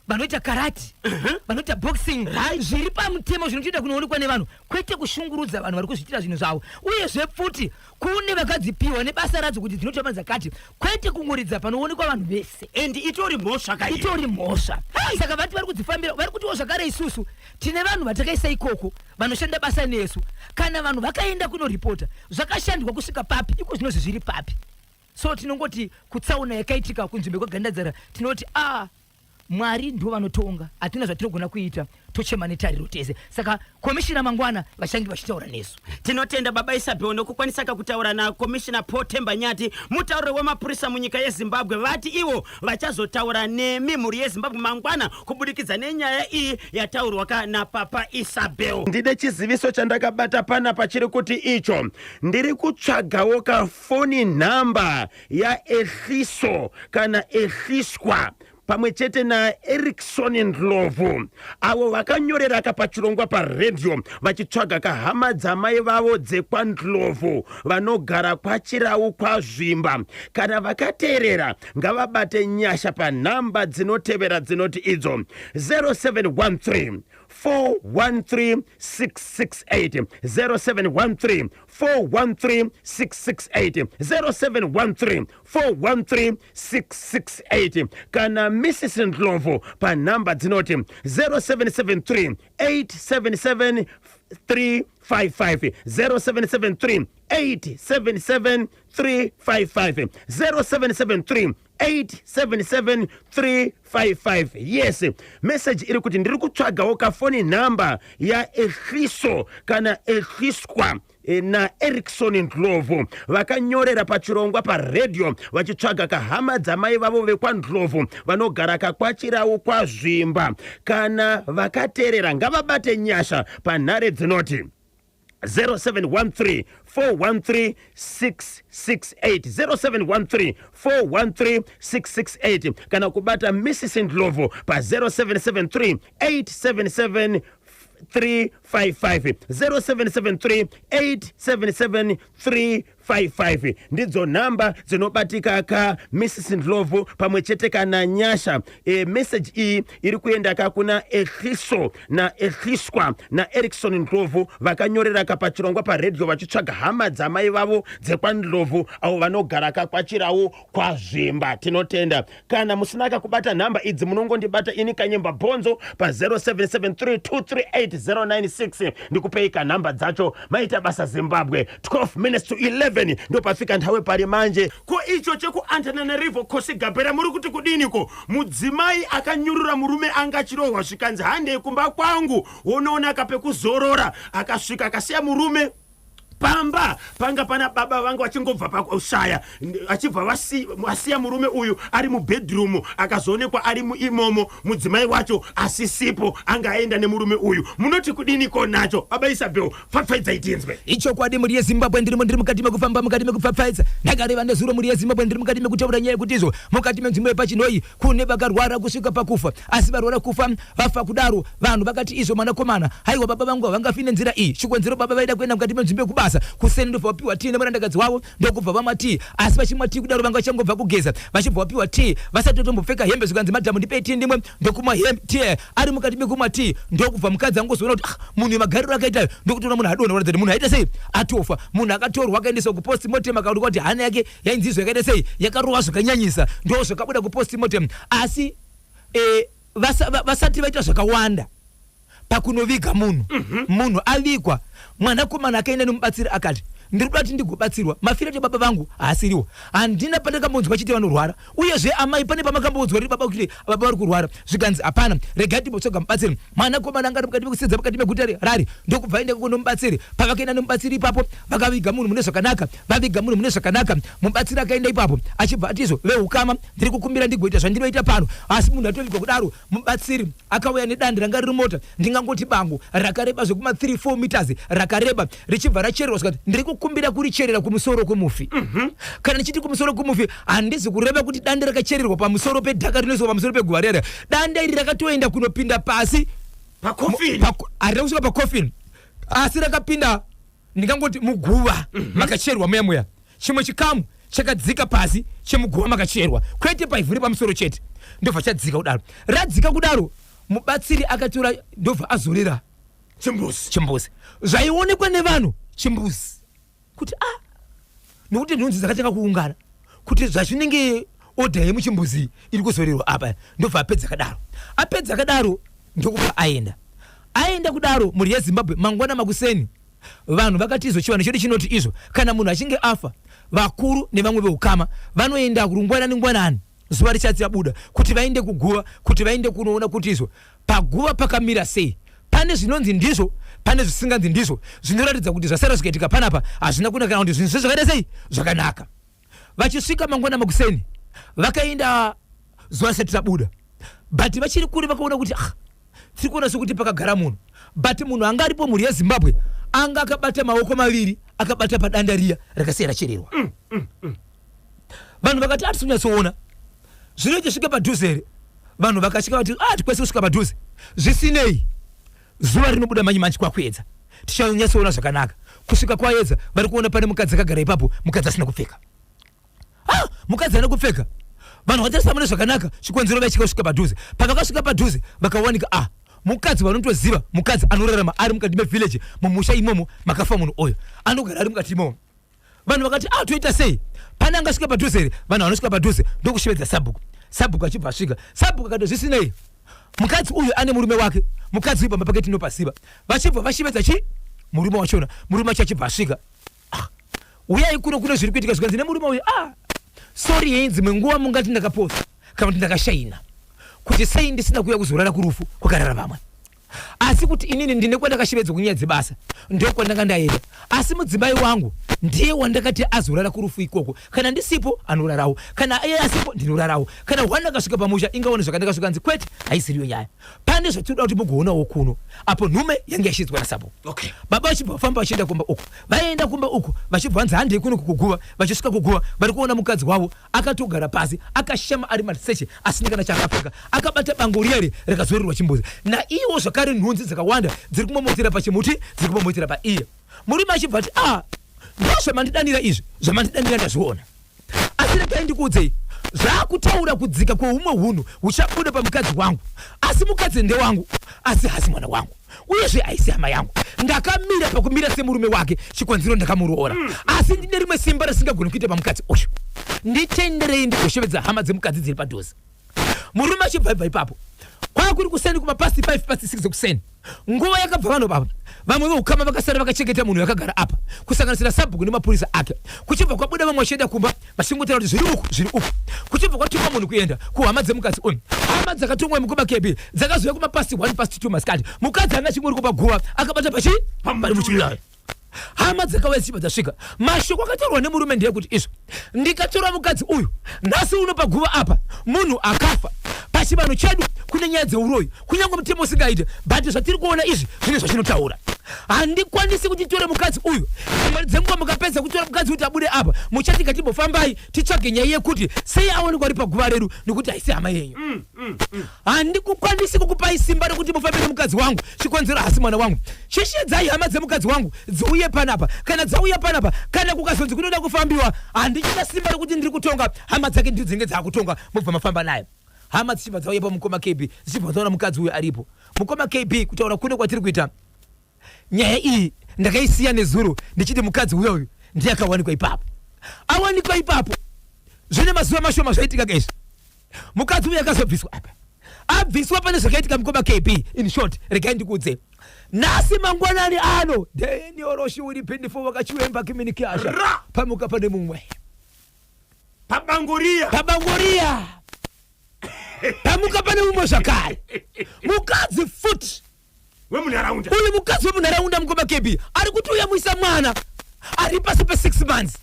Vanoita karate, vanoita boxing, zviri pamutemo zvinotoita kunoonekwa nevanhu, kwete kushungurudza vanhu vari kuzviitira zvinhu zvavo. Uyezve futi kune vakadzipiwa nebasa radzo kuti dzinotamba dzakati, kwete kungoridza panoonekwa vanhu vese. And itori mhosva ka iyo. Itori mhosva. Saka vati vari kudzifambira, vari kutiwo zvakare isusu tine vanhu vatakaisa ikoko vanoshanda basa nesu. Kana vanhu vakaenda kunoripota zvakashandwa kusvika papi, iko zvinozvi zviri papi. So tinongoti kutsaona yakaitika kunzvimbo yekwaGandadzara tinoti a Mwari ndivo vanotonga, hatina zvatinogona kuita, tochema netariro tese. Saka komishina mangwana vachange vachitaura nesu. Tinotenda Baba Isabel nokukwanisaka kutaura naKomishina Paul Themba Nyathi, mutauriri wemapurisa munyika yeZimbabwe. Vati ivo vachazotaura nemi mhuri yeZimbabwe mangwana kubudikidza nenyaya iyi yataurwa ka naPapa Isabel. Ndine chiziviso chandakabata panapa chiri kuti icho ndiri kutsvagawo kafoni nhamba yaEhliso kana Ehliswa pamwe chete naErickson Ndlovu avo vakanyoreraka pachirongwa paredhiyo vachitsvaga kahama dzamai vavo dzekwaNdlovu vanogara kwaChirau kwaZvimba. Kana vakateerera ngavabate nyasha panhamba dzinotevera dzinoti idzo 0713 413 668, 0713 413 668, 0713 413 668, kana Mrs Ndlovu panhamba dzinoti 0773 877 355, 0773 877 355, 0773 877 355. Yes, message iri kuti ndiri kutsvagawo kafoni nhamba yaEhliso kana Ehliswa naErickson Ndlovu vakanyorera pachirongwa paredhiyo vachitsvaga kahama dzamai vavo vekwaNdlovu vanogara kakwaChirau kwaZvimba. Kana vakateerera ngavabate nyasha panhare dzinoti 0713 413 668, 0713 413 668, kana kubata Mrs Ndlovu pa 0773 877 355, 0773 877 355. Ndidzo nhamba dzinobatika ka Mrs Ndlovu pamwe chete kana Nyasha. Message iyi iri kuenda ka kuna Ehliso naEhliswa naErickson Ndlovu vakanyorera ka pachirongwa paredhiyo vachitsvaga hama dzamai vavo dzekwaNdlovu avo vanogara ka kwaChirau kwaZvimba. Tinotenda. Kana musina kakubata nhamba idzi munongondibata ini Kanyemba Bhonzo pa 0773238096 ndikupei kanhamba dzacho. Maita basa Zimbabwe. 12 minutes to 11 ndopafika nthawe pari manje. Ko icho chekuAntananarivo Kosigabera muri kuti kudiniko? Mudzimai akanyurura murume anga achirohwa zvikanzi handei kumba kwangu wonoona kapekuzorora. Akasvika akasiya murume pamba panga pana baba vanga vachingobva pakushaya, achibva vasiya murume uyu ari mubedroom. Akazoonekwa ari imomo mudzimai wacho asisipo, anga aenda nemurume uyu. Munoti kudiniko nacho Baba Isabel? Pfapfaidzai tinzwe. Ichokwadi mhuri yeZimbabwe, ndirimo ndiri mukati mekufamba, mukati mekupfapfaidza. Ndakareva nezuro mhuri yeZimbabwe, ndiri mukati mekutaura nyaya yekuti izvo mukati menzvimbo yepaChinhoyi kune vakarwara kusvika pakufa. Asi varwara kufa vafa kudaro, vanhu vakati izvo mwanakomana, haiwa baba vangu havangafi nenzira iyi. Chikonzero baba vaida kuenda mukati menzvimbo yekubasa kuseni, ndobva vapiwa tii nemurandakadzi wavo, ndokubva vamwa tii. Asi vachimwa tii kudaro vanga vachangobva kugeza, vachibva vapiwa tii vasati vatombopfeka hembe, zvikanzi madhamu ndipei tii ndimwe, ndokumwa hembe tii. Ari mukati mekumwa tii ndokubva mukadzi angozoona kuti ah, munhu magariro akaita, ndokutoona munhu adonha, kuratidza kuti munhu aita sei, atofa. Munhu akatorwa akaendeswa kupostmortem, akaonekwa kuti hana yake yainzi izvo yakaita sei, yakarova zvakanyanyisa, ndo zvakabuda kupostmortem. Asi vasati vaita zvakawanda pakunoviga munhu, munhu avigwa, mwanakomana akaenda nemubatsiri akati Ndiri kuda kuti ndigobatsirwa. Mafiro acho baba vangu haasiriwo. Handina pandakambonzwa chiti vanorwara. Uyezve amai pane pamakambonzwa kuti baba kuti baba vari kurwara. Zvikanzi hapana. Regai timbotsvaga mubatsiri. Mwanakomana anga ari mukati mekusedza mukati meguta reHarare ndokubva aenda ikoko nomubatsiri. Pavakaenda nomubatsiri ipapo vakaviga munhu mune zvakanaka. Vaviga munhu mune zvakanaka. Mubatsiri akaenda ipapo achibva ati izvo vehukama ndiri kukumbira ndigoita zvandinoita pano. Asi munhu atovigwa kudaro mubatsiri akauya nedande ranga riri mota ndingangoti bango rakareba zvekuma 3 4 meters rakareba richibva rachererwa zvikati ndiri kukumbira kuricherera kumusoro kwemufi mm -hmm. kana ndichiti kumusoro kwemufi handizi kureva kuti dande rakachererwa pamusoro pedhaka rinoiswa pamusoro peguva rere dande iri rakatoenda kunopinda pasi harina kusvika pacoffin asi rakapinda ndingangoti muguva mm -hmm. makacherwa muya muya chimwe chikamu chakadzika pasi chemuguva makacherwa kwete paivhu repamusoro chete ndobva chadzika kudaro radzika kudaro mubatsiri akatora ndobva azorera chimbuzi chimbuzi zvaionekwa nevanhu chimbuzi kuti a ah, nokuti nhunzi dzakatanga kuungana kuti zvazvinenge odha yemuchimbuzi iri kuzorerwa apa ndobva apedza kadaro apedza kadaro ndokubva aenda aenda kudaro mhuri yezimbabwe mangwana makuseni vanhu vakati izvo chivanhu chedu chinoti izvo kana munhu achinge afa vakuru nevamwe veukama vanoenda rungwanani ngwanani zuva richati rabuda kuti vaende kuguva kuti vaende kunoona kuti izvo paguva pakamira sei pane zvinonzi ndizvo pane zvisinganzi ndizvo zvinoratidza kuti zvasara zvikaitika panapa hazvina kunaka kana kuti zvinhu zvezvakaita sei zvakanaka vachisvika mangwana makuseni vakaenda zuva risati rabuda but vachiri kure vakaona kuti ah, tiri kuona sekuti pakagara munhu but munhu anga aripo mhuri yezimbabwe anga akabata maoko maviri akabata padanda riya rakasiya rachererwa mm, mm, mm. Vanhu vakati hatisi kunyatsoona zvino ichisvika padhuze here vanhu vakasvika vati ah tikwanise kusvika padhuze zvisinei zuva rinobuda manje manje kwakuedza tichanyatsoona zvakanaka kusvika kwaedza vari kuona pane mukadzi akagara ipapo mukadzi asina kupfeka ah mukadzi haana kupfeka vanhu vatarisa mune zvakanaka chikonzero vaitya kusvika padhuze pavakasvika padhuze vakawanika ah mukadzi vanotoziva mukadzi anorarama ari mukati mevillage mumusha imomo makafa munhu uyo anogara ari mukati imomo vanhu vakati ah toita sei pane angasvika padhuze here vanhu vanosvika padhuze ndokushevedza sabhuku sabhuku achibva asvika sabhuku akati zvisinei mukadzi uyu ane murume wake mukadzi uyu pamba pake tinopasiva vachibva vashevedza chi murume wachona murume wacho achibva asvika ah, uyai kuno kune zviri kuitika zvikanzi nemurume uyu ah sorry yei dzimwe nguva mungati ndakaposa kana kuti ndakashaina kuti sei ndisina kuuya kuzorara kurufu kwakarara vamwe asi kuti inini ndine kwandakashevedzwa kunyaya dzebasa ndokwandanga ndaenda asi mudzimai wangu ndiye wandakati azorara kurufu ikoko kana ndisipo anorarawo kana iye asipo ndinorarawo kana hwani akasvika pamusha ingaone zvakandakasvika nzi kwete haisiriyo nyaya pane zvatinoda kuti mugoonawo kuno apo nhume yange yashidzwa nasabhuku okay. baba vachibva vafamba vachienda kumba uku vaenda kumba uku vachibva vanzi handei kuno kuguva vachisvika kuguva vari kuona mukadzi wavo akatogara pasi akashama ari maseche asina kana chaakapfeka akabata bango riya riya rakazorerwa chimbuzi naiwo zvakare nhunzi dzakawanda dziri kumomotera pachimuti dziri kumomotera paiye murume achibva ati a ah, ndozvamandidanira izvi zvamandidanira ndazviona asi regai ndikuudzei zvakutaura kudzika kweumwe hunhu huchabuda pamukadzi wangu asi mukadzi ndewangu asi hasi mwana wangu uyezve haisi hama yangu ndakamira pakumira semurume wake chikonzero ndakamuroora mm. asi ndine rimwe simba risingagoni kuita pamukadzi uyu nditenderei ndigoshevedza hama dzemukadzi dziri padhuze murume achibva ibva ipapo kwakuri kuseni kumapasti 5 pasti 6 dzekuseni nguva yakabva vanhu baba vamwe veukama vakasara vakachengeta munhu yakagara apa kusanganisira sabhuku nemapurisa ake kuchibva kwabuda vamwe vachienda kumba vachingotaura kuti zviri uku zviri uku kuchibva kwatumwa munhu kuenda kuhama dzemukadzi uyu hama dzakatumwa mukoma kebi dzakazouya kumapasti 1 past 2 masikati mukadzi anga achingori kupaguva akabata pachi pari muchiuyayo hama dzakauya dzichibva dzasvika mashoko akataurwa nemurume ndeyekuti izvo ndikatora mukadzi uyu nhasi uno paguva apa munhu akafa pachivanhu chedu kune nyaya dzeuroyi kunyange mutemo usingaite but zvatiri kuona izvi zvine zvachinotaura handikwanisi kuti titore mukadzi uyu dzimwe dzenguva mukapedza kutora mukadzi kuti abude apa muchati ngatimbofambai titsvage nyaya yekuti sei aonekwa ari paguva redu nekuti haisi hama yenyu mm, mm, mm. handikukwanisi kukupai simba rekuti mufambe nemukadzi wangu chikonzero hasi mwana wangu chishedzai hama dzemukadzi wangu dziuye panapa kana dzauya panapa kana kukazonzi kunoda kufambiwa handichina simba rekuti ndiri kutonga hama dzake ndidzo dzinenge dzakutonga mobva mafamba naye hama dzichibva dzauya pamukoma kb dzichibva dzaona mukadzi uyu aripo mukoma kb kutaura kuno kwatiri kuita nyaya iyi ndakaisiya nezuro ndichiti mukadzi uya uyu ndiye akawanikwa ipapo awanikwa ipapo zvine mazuva mashoma zvaitika kaizvi mukadzi uyu akazobviswa apa abviswa pane zvakaitika mukoma kb in short regai ndikuudze. Nhasi mangwanani ano Daniel Roshiwiri Pindifo wakachiwemba kiminikiasha Ra! Pamuka pane mumwe Pabangoriya. Pabangoriya pamuka pane mumwe zvakare, mukadzi futi wemunharaunda. Uyu mukadzi wemunharaunda, mukoma Kebi, ari kuti uyamwisa mwana ari pasi pe6 months,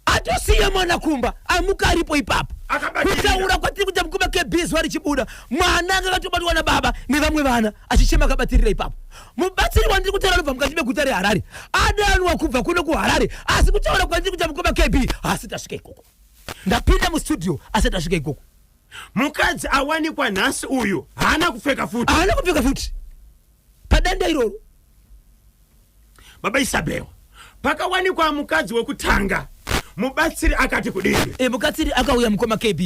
atosiya mwana kumba, amuka aripo ipapo. Akabatirira. Kutaura kwatiri kuita, mukoma Kebi, zuva richibuda, mwana anga akatobatwa nababa nevamwe vana achichema akabatirira ipapo. Mubatsiri wandiri kutaura anobva mukati meguta reHarare, adanwa kubva kuno kuHarare, asi kutaura kwandiri kuita, mukoma Kebi, haasi tasvika ikoko. Ndapinda mustudio asati asvika ikoko. Mukadzi awanikwa nhasi uyu haana kupfeka futi. Haana kupfeka futi padanda iroro. Baba Isabel, pakawanikwa mukadzi wekutanga, mubatsiri akati kudini? E, mubatsiri akauya, mukoma KB,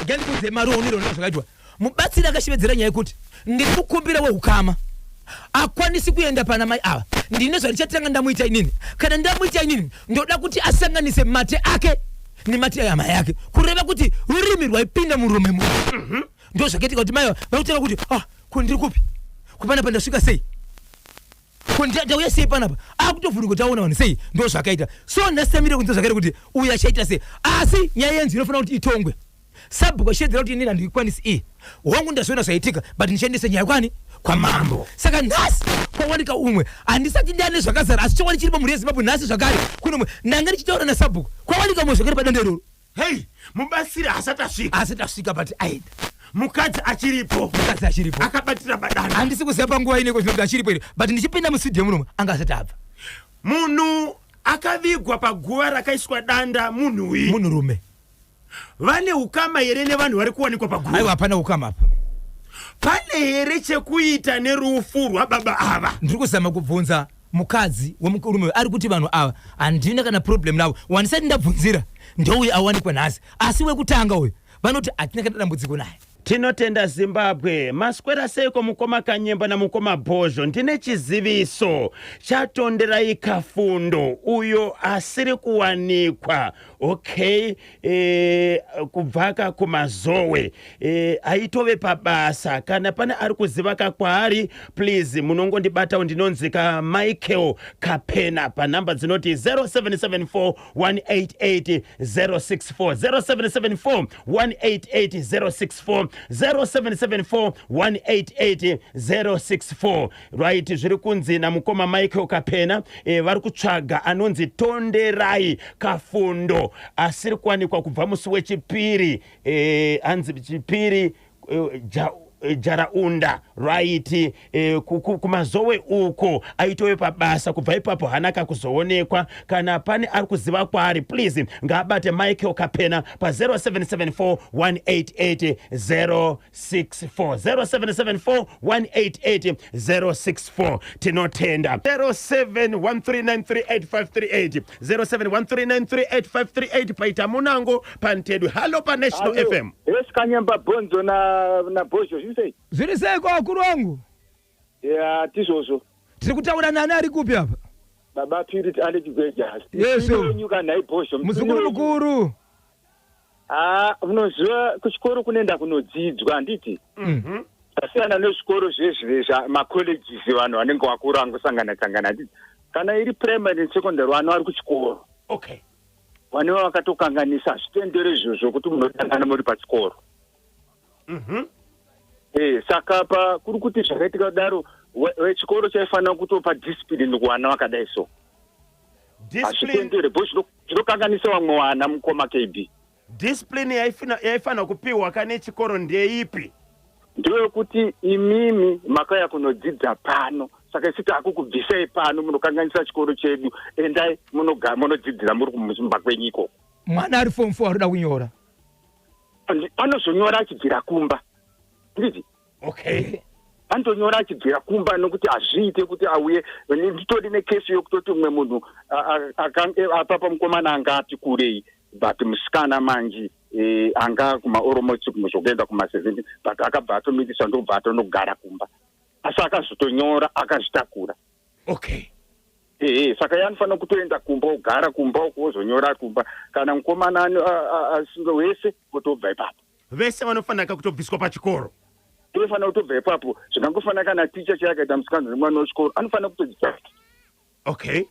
ngandikudze maruonero zvakaitwa. Mubatsiri akashevedzera nyaya yekuti ndiri kukumbira weukama akwanisi kuenda pana mai ava, ndine zvandichatanga ndamuita inini. Kana ndamuita inini, ndoda kuti asanganise mate ake nemate ehama yake, kureva kuti rurimi rwaipinda murume munhu. Ndo zvakaitika kuti mai ava vakutanga kuti, "Ah, ko ndiri kupi kupanapa? Ndasvika sei? Ko ndauya sei panapa?" Akutovhunduka kuti aona vanhu sei. Ndo zvakaita. So nhasi tamire kunzwa zvakaita kuti uyu achaita sei, asi nyaya yenzi inofanira kuti itongwe. Sabhuku achishedzera kuti inini handikwanisi iyi, hongu ndazviona zvaitika, but ndichaendesa nyaya kwani? Kwamambo. Saka nhasi kwawanika umwe. Handisati ndane zvakazara, asi chokwadi chiripo, mhuri yeZimbabwe, nhasi zvakare kuno umwe. Ndanga ndichitaura nasabhuku, kwawanika umwe zvakare padanda iroro. Hei, mubatsiri haasati asvika. Asati asvika, but aenda. Mukadzi achiripo. Mukadzi achiripo. Akabatira badanda. Handisi kuziva panguva ineko zvino kuti achiripo here, but ndichipinda mustudio munomu anga asati abva. Munhu akavigwa paguva rakaiswa danda munhui? Munhurume. Vane ukama here nevanhu vari kuwanikwa paguva? Aiwa, hapana ukama apa. Pane here chekuita nerufu rwababa ava? Ndiri kuzama kubvunza mukadzi wemurume ari kuti vanhu ava handina kana problem navo. Wandisati ndabvunzira ndouyu awanikwa nhasi, asi wekutanga uyu vanoti hatina kana dambudziko naye. Tinotenda Zimbabwe. Maswera seiko mukoma Kanyemba namukoma Bhozho? Ndine chiziviso chaTonderai Kafundo uyo asiri kuwanikwa. Okay, kubvaka kuMazowe, aitove pabasa. Kana pane ari kuziva kakwaari, please munongondibatawo. Ndinonzi ka Michael Kapena panhamba dzinoti 0774 188 064, 0774 188 064, 0774 188 064. Right, zviri kunzi namukoma Michael Kapena, vari kutsvaga anonzi Tonderai Kafundo asiri kuwanikwa kubva musi wechipiri, hanzi chipiri, Jaraunda, right, kuMazowe uko aitove pabasa. Kubva ipapo haana kakuzoonekwa. Kana pane ari kuziva kwaari, please ngaabate Michael Kapena pa0774 188 064, 0774 188 064. Tinotenda. 0713938538, 0713938538. Paita munango pantedwe. Hallo paNational FM. Yes, Kanyamba Bonzo na Bhozho, zviri sei? Zviri seiko, akuru wangu? Ya, tizvozvo. Tiri kutaura nani, ari kupi apa? Baba Purity ane Chigweja. Yes, sir. Wenyu kana Bhozho. Muzukuru mukuru. Ah, unoziva kuchikoro kunoenda kunodzidzwa, handiti? Zvasiyana nezvikoro zvezvi macolleges, vanhu vanenge vakuru vangosangana sangana, handiti? Kana iri primary nesecondary, vana vari kuchikoro. Vanenge vakatokanganisa, hazvitendere izvozvo kuti munotangana muri pachikoro. Saka pa kuri kuti zvakaitika kudaro, wechikoro chaifanira kutopa discipline kuvana vakadai so. Discipline. Hazvitendere bo zvinokanganisa vamwe vana, mukoma KB. Discipline yaifanira kupiwa kane chikoro ndeipi? Ndeyekuti imimi makauya kunodzidza pano, saka isu taakukubvisai pano, munokanganisa chikoro chedu. Endai munodzidzira muri kumba kwenyu ikoko. Mwana ari form 4 arikuda kunyora. Anozonyora achibvira kumba, nditi? Anotonyora achibvira kumba, nokuti hazviite kuti auye. Nditori nekesi yokutoti umwe munhu apapa mukomana anga ati kurei, but musikana manji, anga kuma almost zvokuenda kuma17, but akabva atomitiswa, ndobva atonogara kumba, asi akazotonyora akazvitakura. Ehe, saka iye anofanira kutoenda kumba, ogara kumba uko, ozonyora kumba. Kana mukomana asinge wese, otobva ipapo. Vese vanofanira kutobviswa pachikoro. Tinofanira kutobva ipapo. Zvingangofanira kana ticha chaiye akaita musikanzwa nemwana wechikoro anofanira kutodzidza. Okay.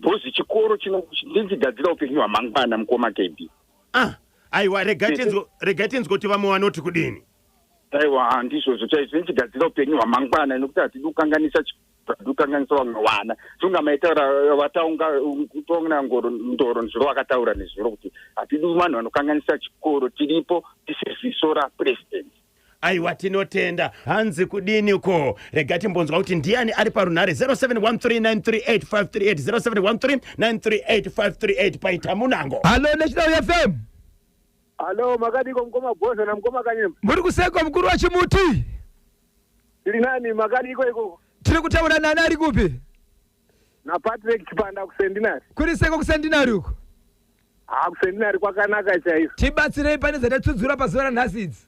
Because chikoro chinochigadzira upenyu hwamangwana mukoma KB. Ah, aiwa regai tinzwe kuti vamwe vanoti kudini. Aiwa handizvozvo chaizvo zvinochigadzira upenyu hwamangwana nekuti hatidi kukanganisa hatidi kukanganisa vamwe vana. Funga maitaura vataunga kutonga ngoro ndoro nezuro vakataura nezuro kuti hatidi vanhu vanokanganisa chikoro tiripo tisiziso rapresident. Aiwa tinotenda. Hanzi kudini ko? Rega timbonzwa kuti ndiani ari parunhare 0713938538 0713938538 paita munango. Hallo National FM. Hallo makadiko mukoma Bhozo namukoma Kanyemba. Muri kusekwa mukuru wachimuti. Tiri nani makadiko ikoko? Tiri kutaura nani ari kupi? Na Patrick Chipanda kuSendinari. Kuri seko kuSendinari uko? Ha kuSendinari kwakanaka chaizvo. Tibatsirei pane dzatadzudzura pazuva ranhasi idzi.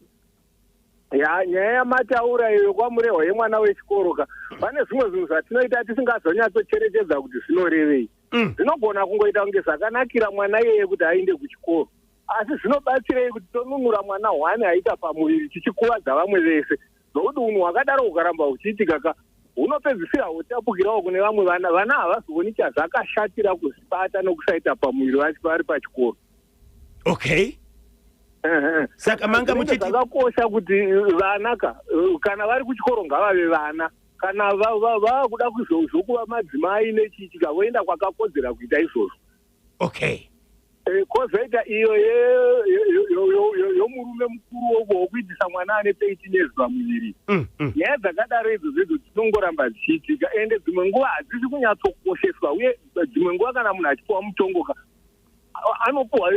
Ya nyaya yamataura iyo kwamurehwa yemwana wechikoro ka. Pane zvimwe zvinhu zvatinoita tisingazonyatsocherechedza kuti zvinorevei. Zvinogona kungoita kunge zvakanakira mwana iyeye kuti aende kuchikoro. Asi zvinobatsirei kuti tonunura mwana hwani aita pamuviri tichikuvadza vamwe vese. Nokuti unhu hwakadaro hukaramba huchiitika ka hunopedzisira hwotapukirawo kune vamwe vana. Vana havazooni chazvakashatira kuzvibata nokusaita pamuviri vari pachikoro. Okay. Saka manga muchiti zvakakosha kuti vana ka kana vari kuchikoro ngavave vana. Kana vava kuda kuzokuva madzimai nechiitika voenda kwakakodzera kuita izvozvo. Okay. Kozoita iyo yomurume mukuru wokuitisa mwana ane 13 years pamuviri. Nyaya dzakadaro idzodzo idzo dzinongoramba dzichiitika ende dzimwe nguva hadzisi kunyatsokosheswa uye dzimwe nguva kana munhu achipiwa mutongo ka anopiwa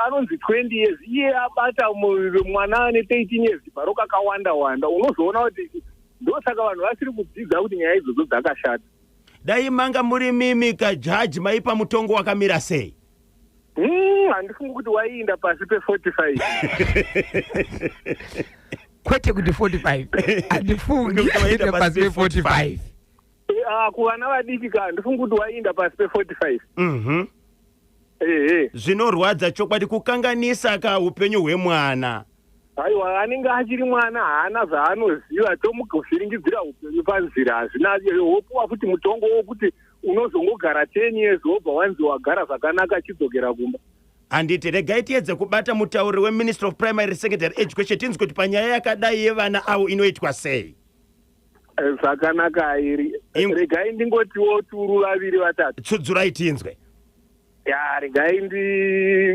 anonzi 20 years iye abata mwana ane 13 years bharo kakawanda wanda unozoona kuti ndosaka vanhu vasiri kudzidza kuti nyaya idzodzo dzakashata. Dai manga muri mimi kajaji maipa mutongo wakamira sei? Handifungi kuti waiinda pasi pe45. Kwete kuti 45. Handifungi wainda pasi pe45. Kuvana vadiki ka handifungi kuti waiinda pasi pe45. Ehe. Zvinorwadza chokwadi kukanganisa ka upenyu hwemwana. Aiwa anenge achiri mwana haana zvaanoziva tomuvhiringidzira upenyu panzira hazvina wopuwa futi mutongo wokuti unozongogara 10 years wobva wanzi wagara zvakanaka chidzokera kumba. Handiti regai tiedze kubata mutauri weMinistry of Primary Secondary Education tinzwe kuti panyaya yakadai yevana avo inoitwa sei. Zvakanaka iri. Regai ndingotiwo turu vaviri vatatu. Tsudzurai tinzwe. Ya regai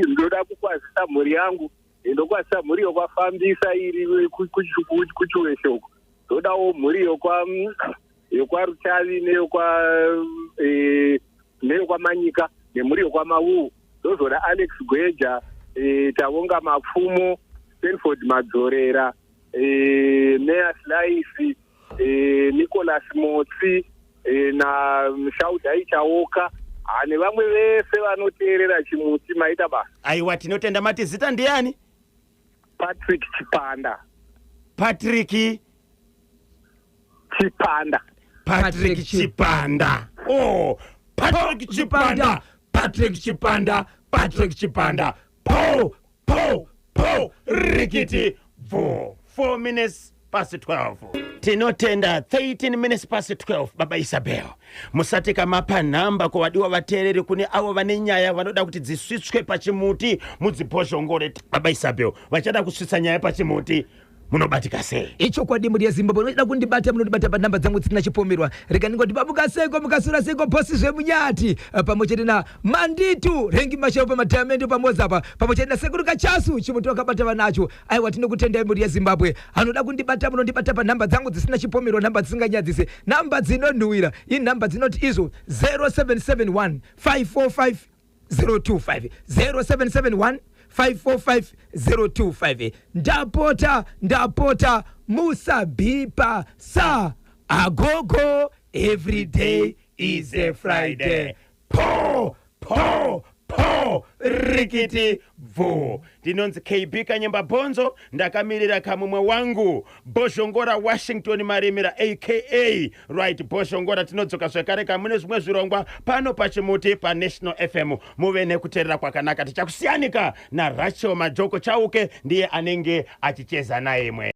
ndoda kukwazisa mhuri yangu. Ndokwazisa mhuri yokwafambisa iri kuchiweshe uko. Ndodawo mhuri yokwaRutavi neyokwamanyika nemhuri yokwamawuu. Ndozoda Alex Gweja, Tavonga Mapfumo, Stanford Madzorera, Meya Slice, Nicholas Motsi na Shaudai Chaoka nevamwe vese vanoteerera chimuti maita basa. Aiwa tinotenda. Mati zita ndiani? Patrick Chipanda. Patrick Chipanda. Patrick Chipanda. Oh, Patrick Chipanda. Patrick Chipanda. Patrick Chipanda. Po po po rikiti bvo. 4 minutes past 12. Tinotenda 13 minutes past 12 baba Isabel. Musati kamapa nhamba kuvadiwa vateereri kune avo vane nyaya vanoda kuti dzisvitswe pachimuti mudzibhozhongore. Baba Isabel vachada kusvitsa nyaya pachimuti munobatika sei? Ichokwadi mhuri yeZimbabwe unoda kundibata munondibata panhamba dzangu dzisina chipomerwa. Rega ndingoti babuka seko mukasura seko bosi zvemunyati pamwe chete na Manditu Rengi Mashau pamadhiamende pamozapa pamwe chete na Sekuru Kachasu chimuti wakabata vanacho. Aiwa tinokutendai mhuri yeZimbabwe. Anoda kundibata munondibata panhamba dzangu dzisina chipomerwa, nhamba dzisinganyadzise, nhamba dzinonhuwira. Inhamba dzinoti izo 0771 545 025 0771 545 025. Ndapota ndapota musabhipa sa agogo every day is a Friday. Po po po rikiti bvu. Ndinonzi KB Kanyemba Bhonzo, ndakamirira kamumwe wangu Bhozhongora Washington Marimira aka Right Bhozhongora. Tinodzoka zvekare kamune zvimwe zvirongwa pano pachimuti paNational FM. Muve nekuteerera kwakanaka. Tichakusiyanika naRachel Majoko Chauke, ndiye anenge achicheza naimwe.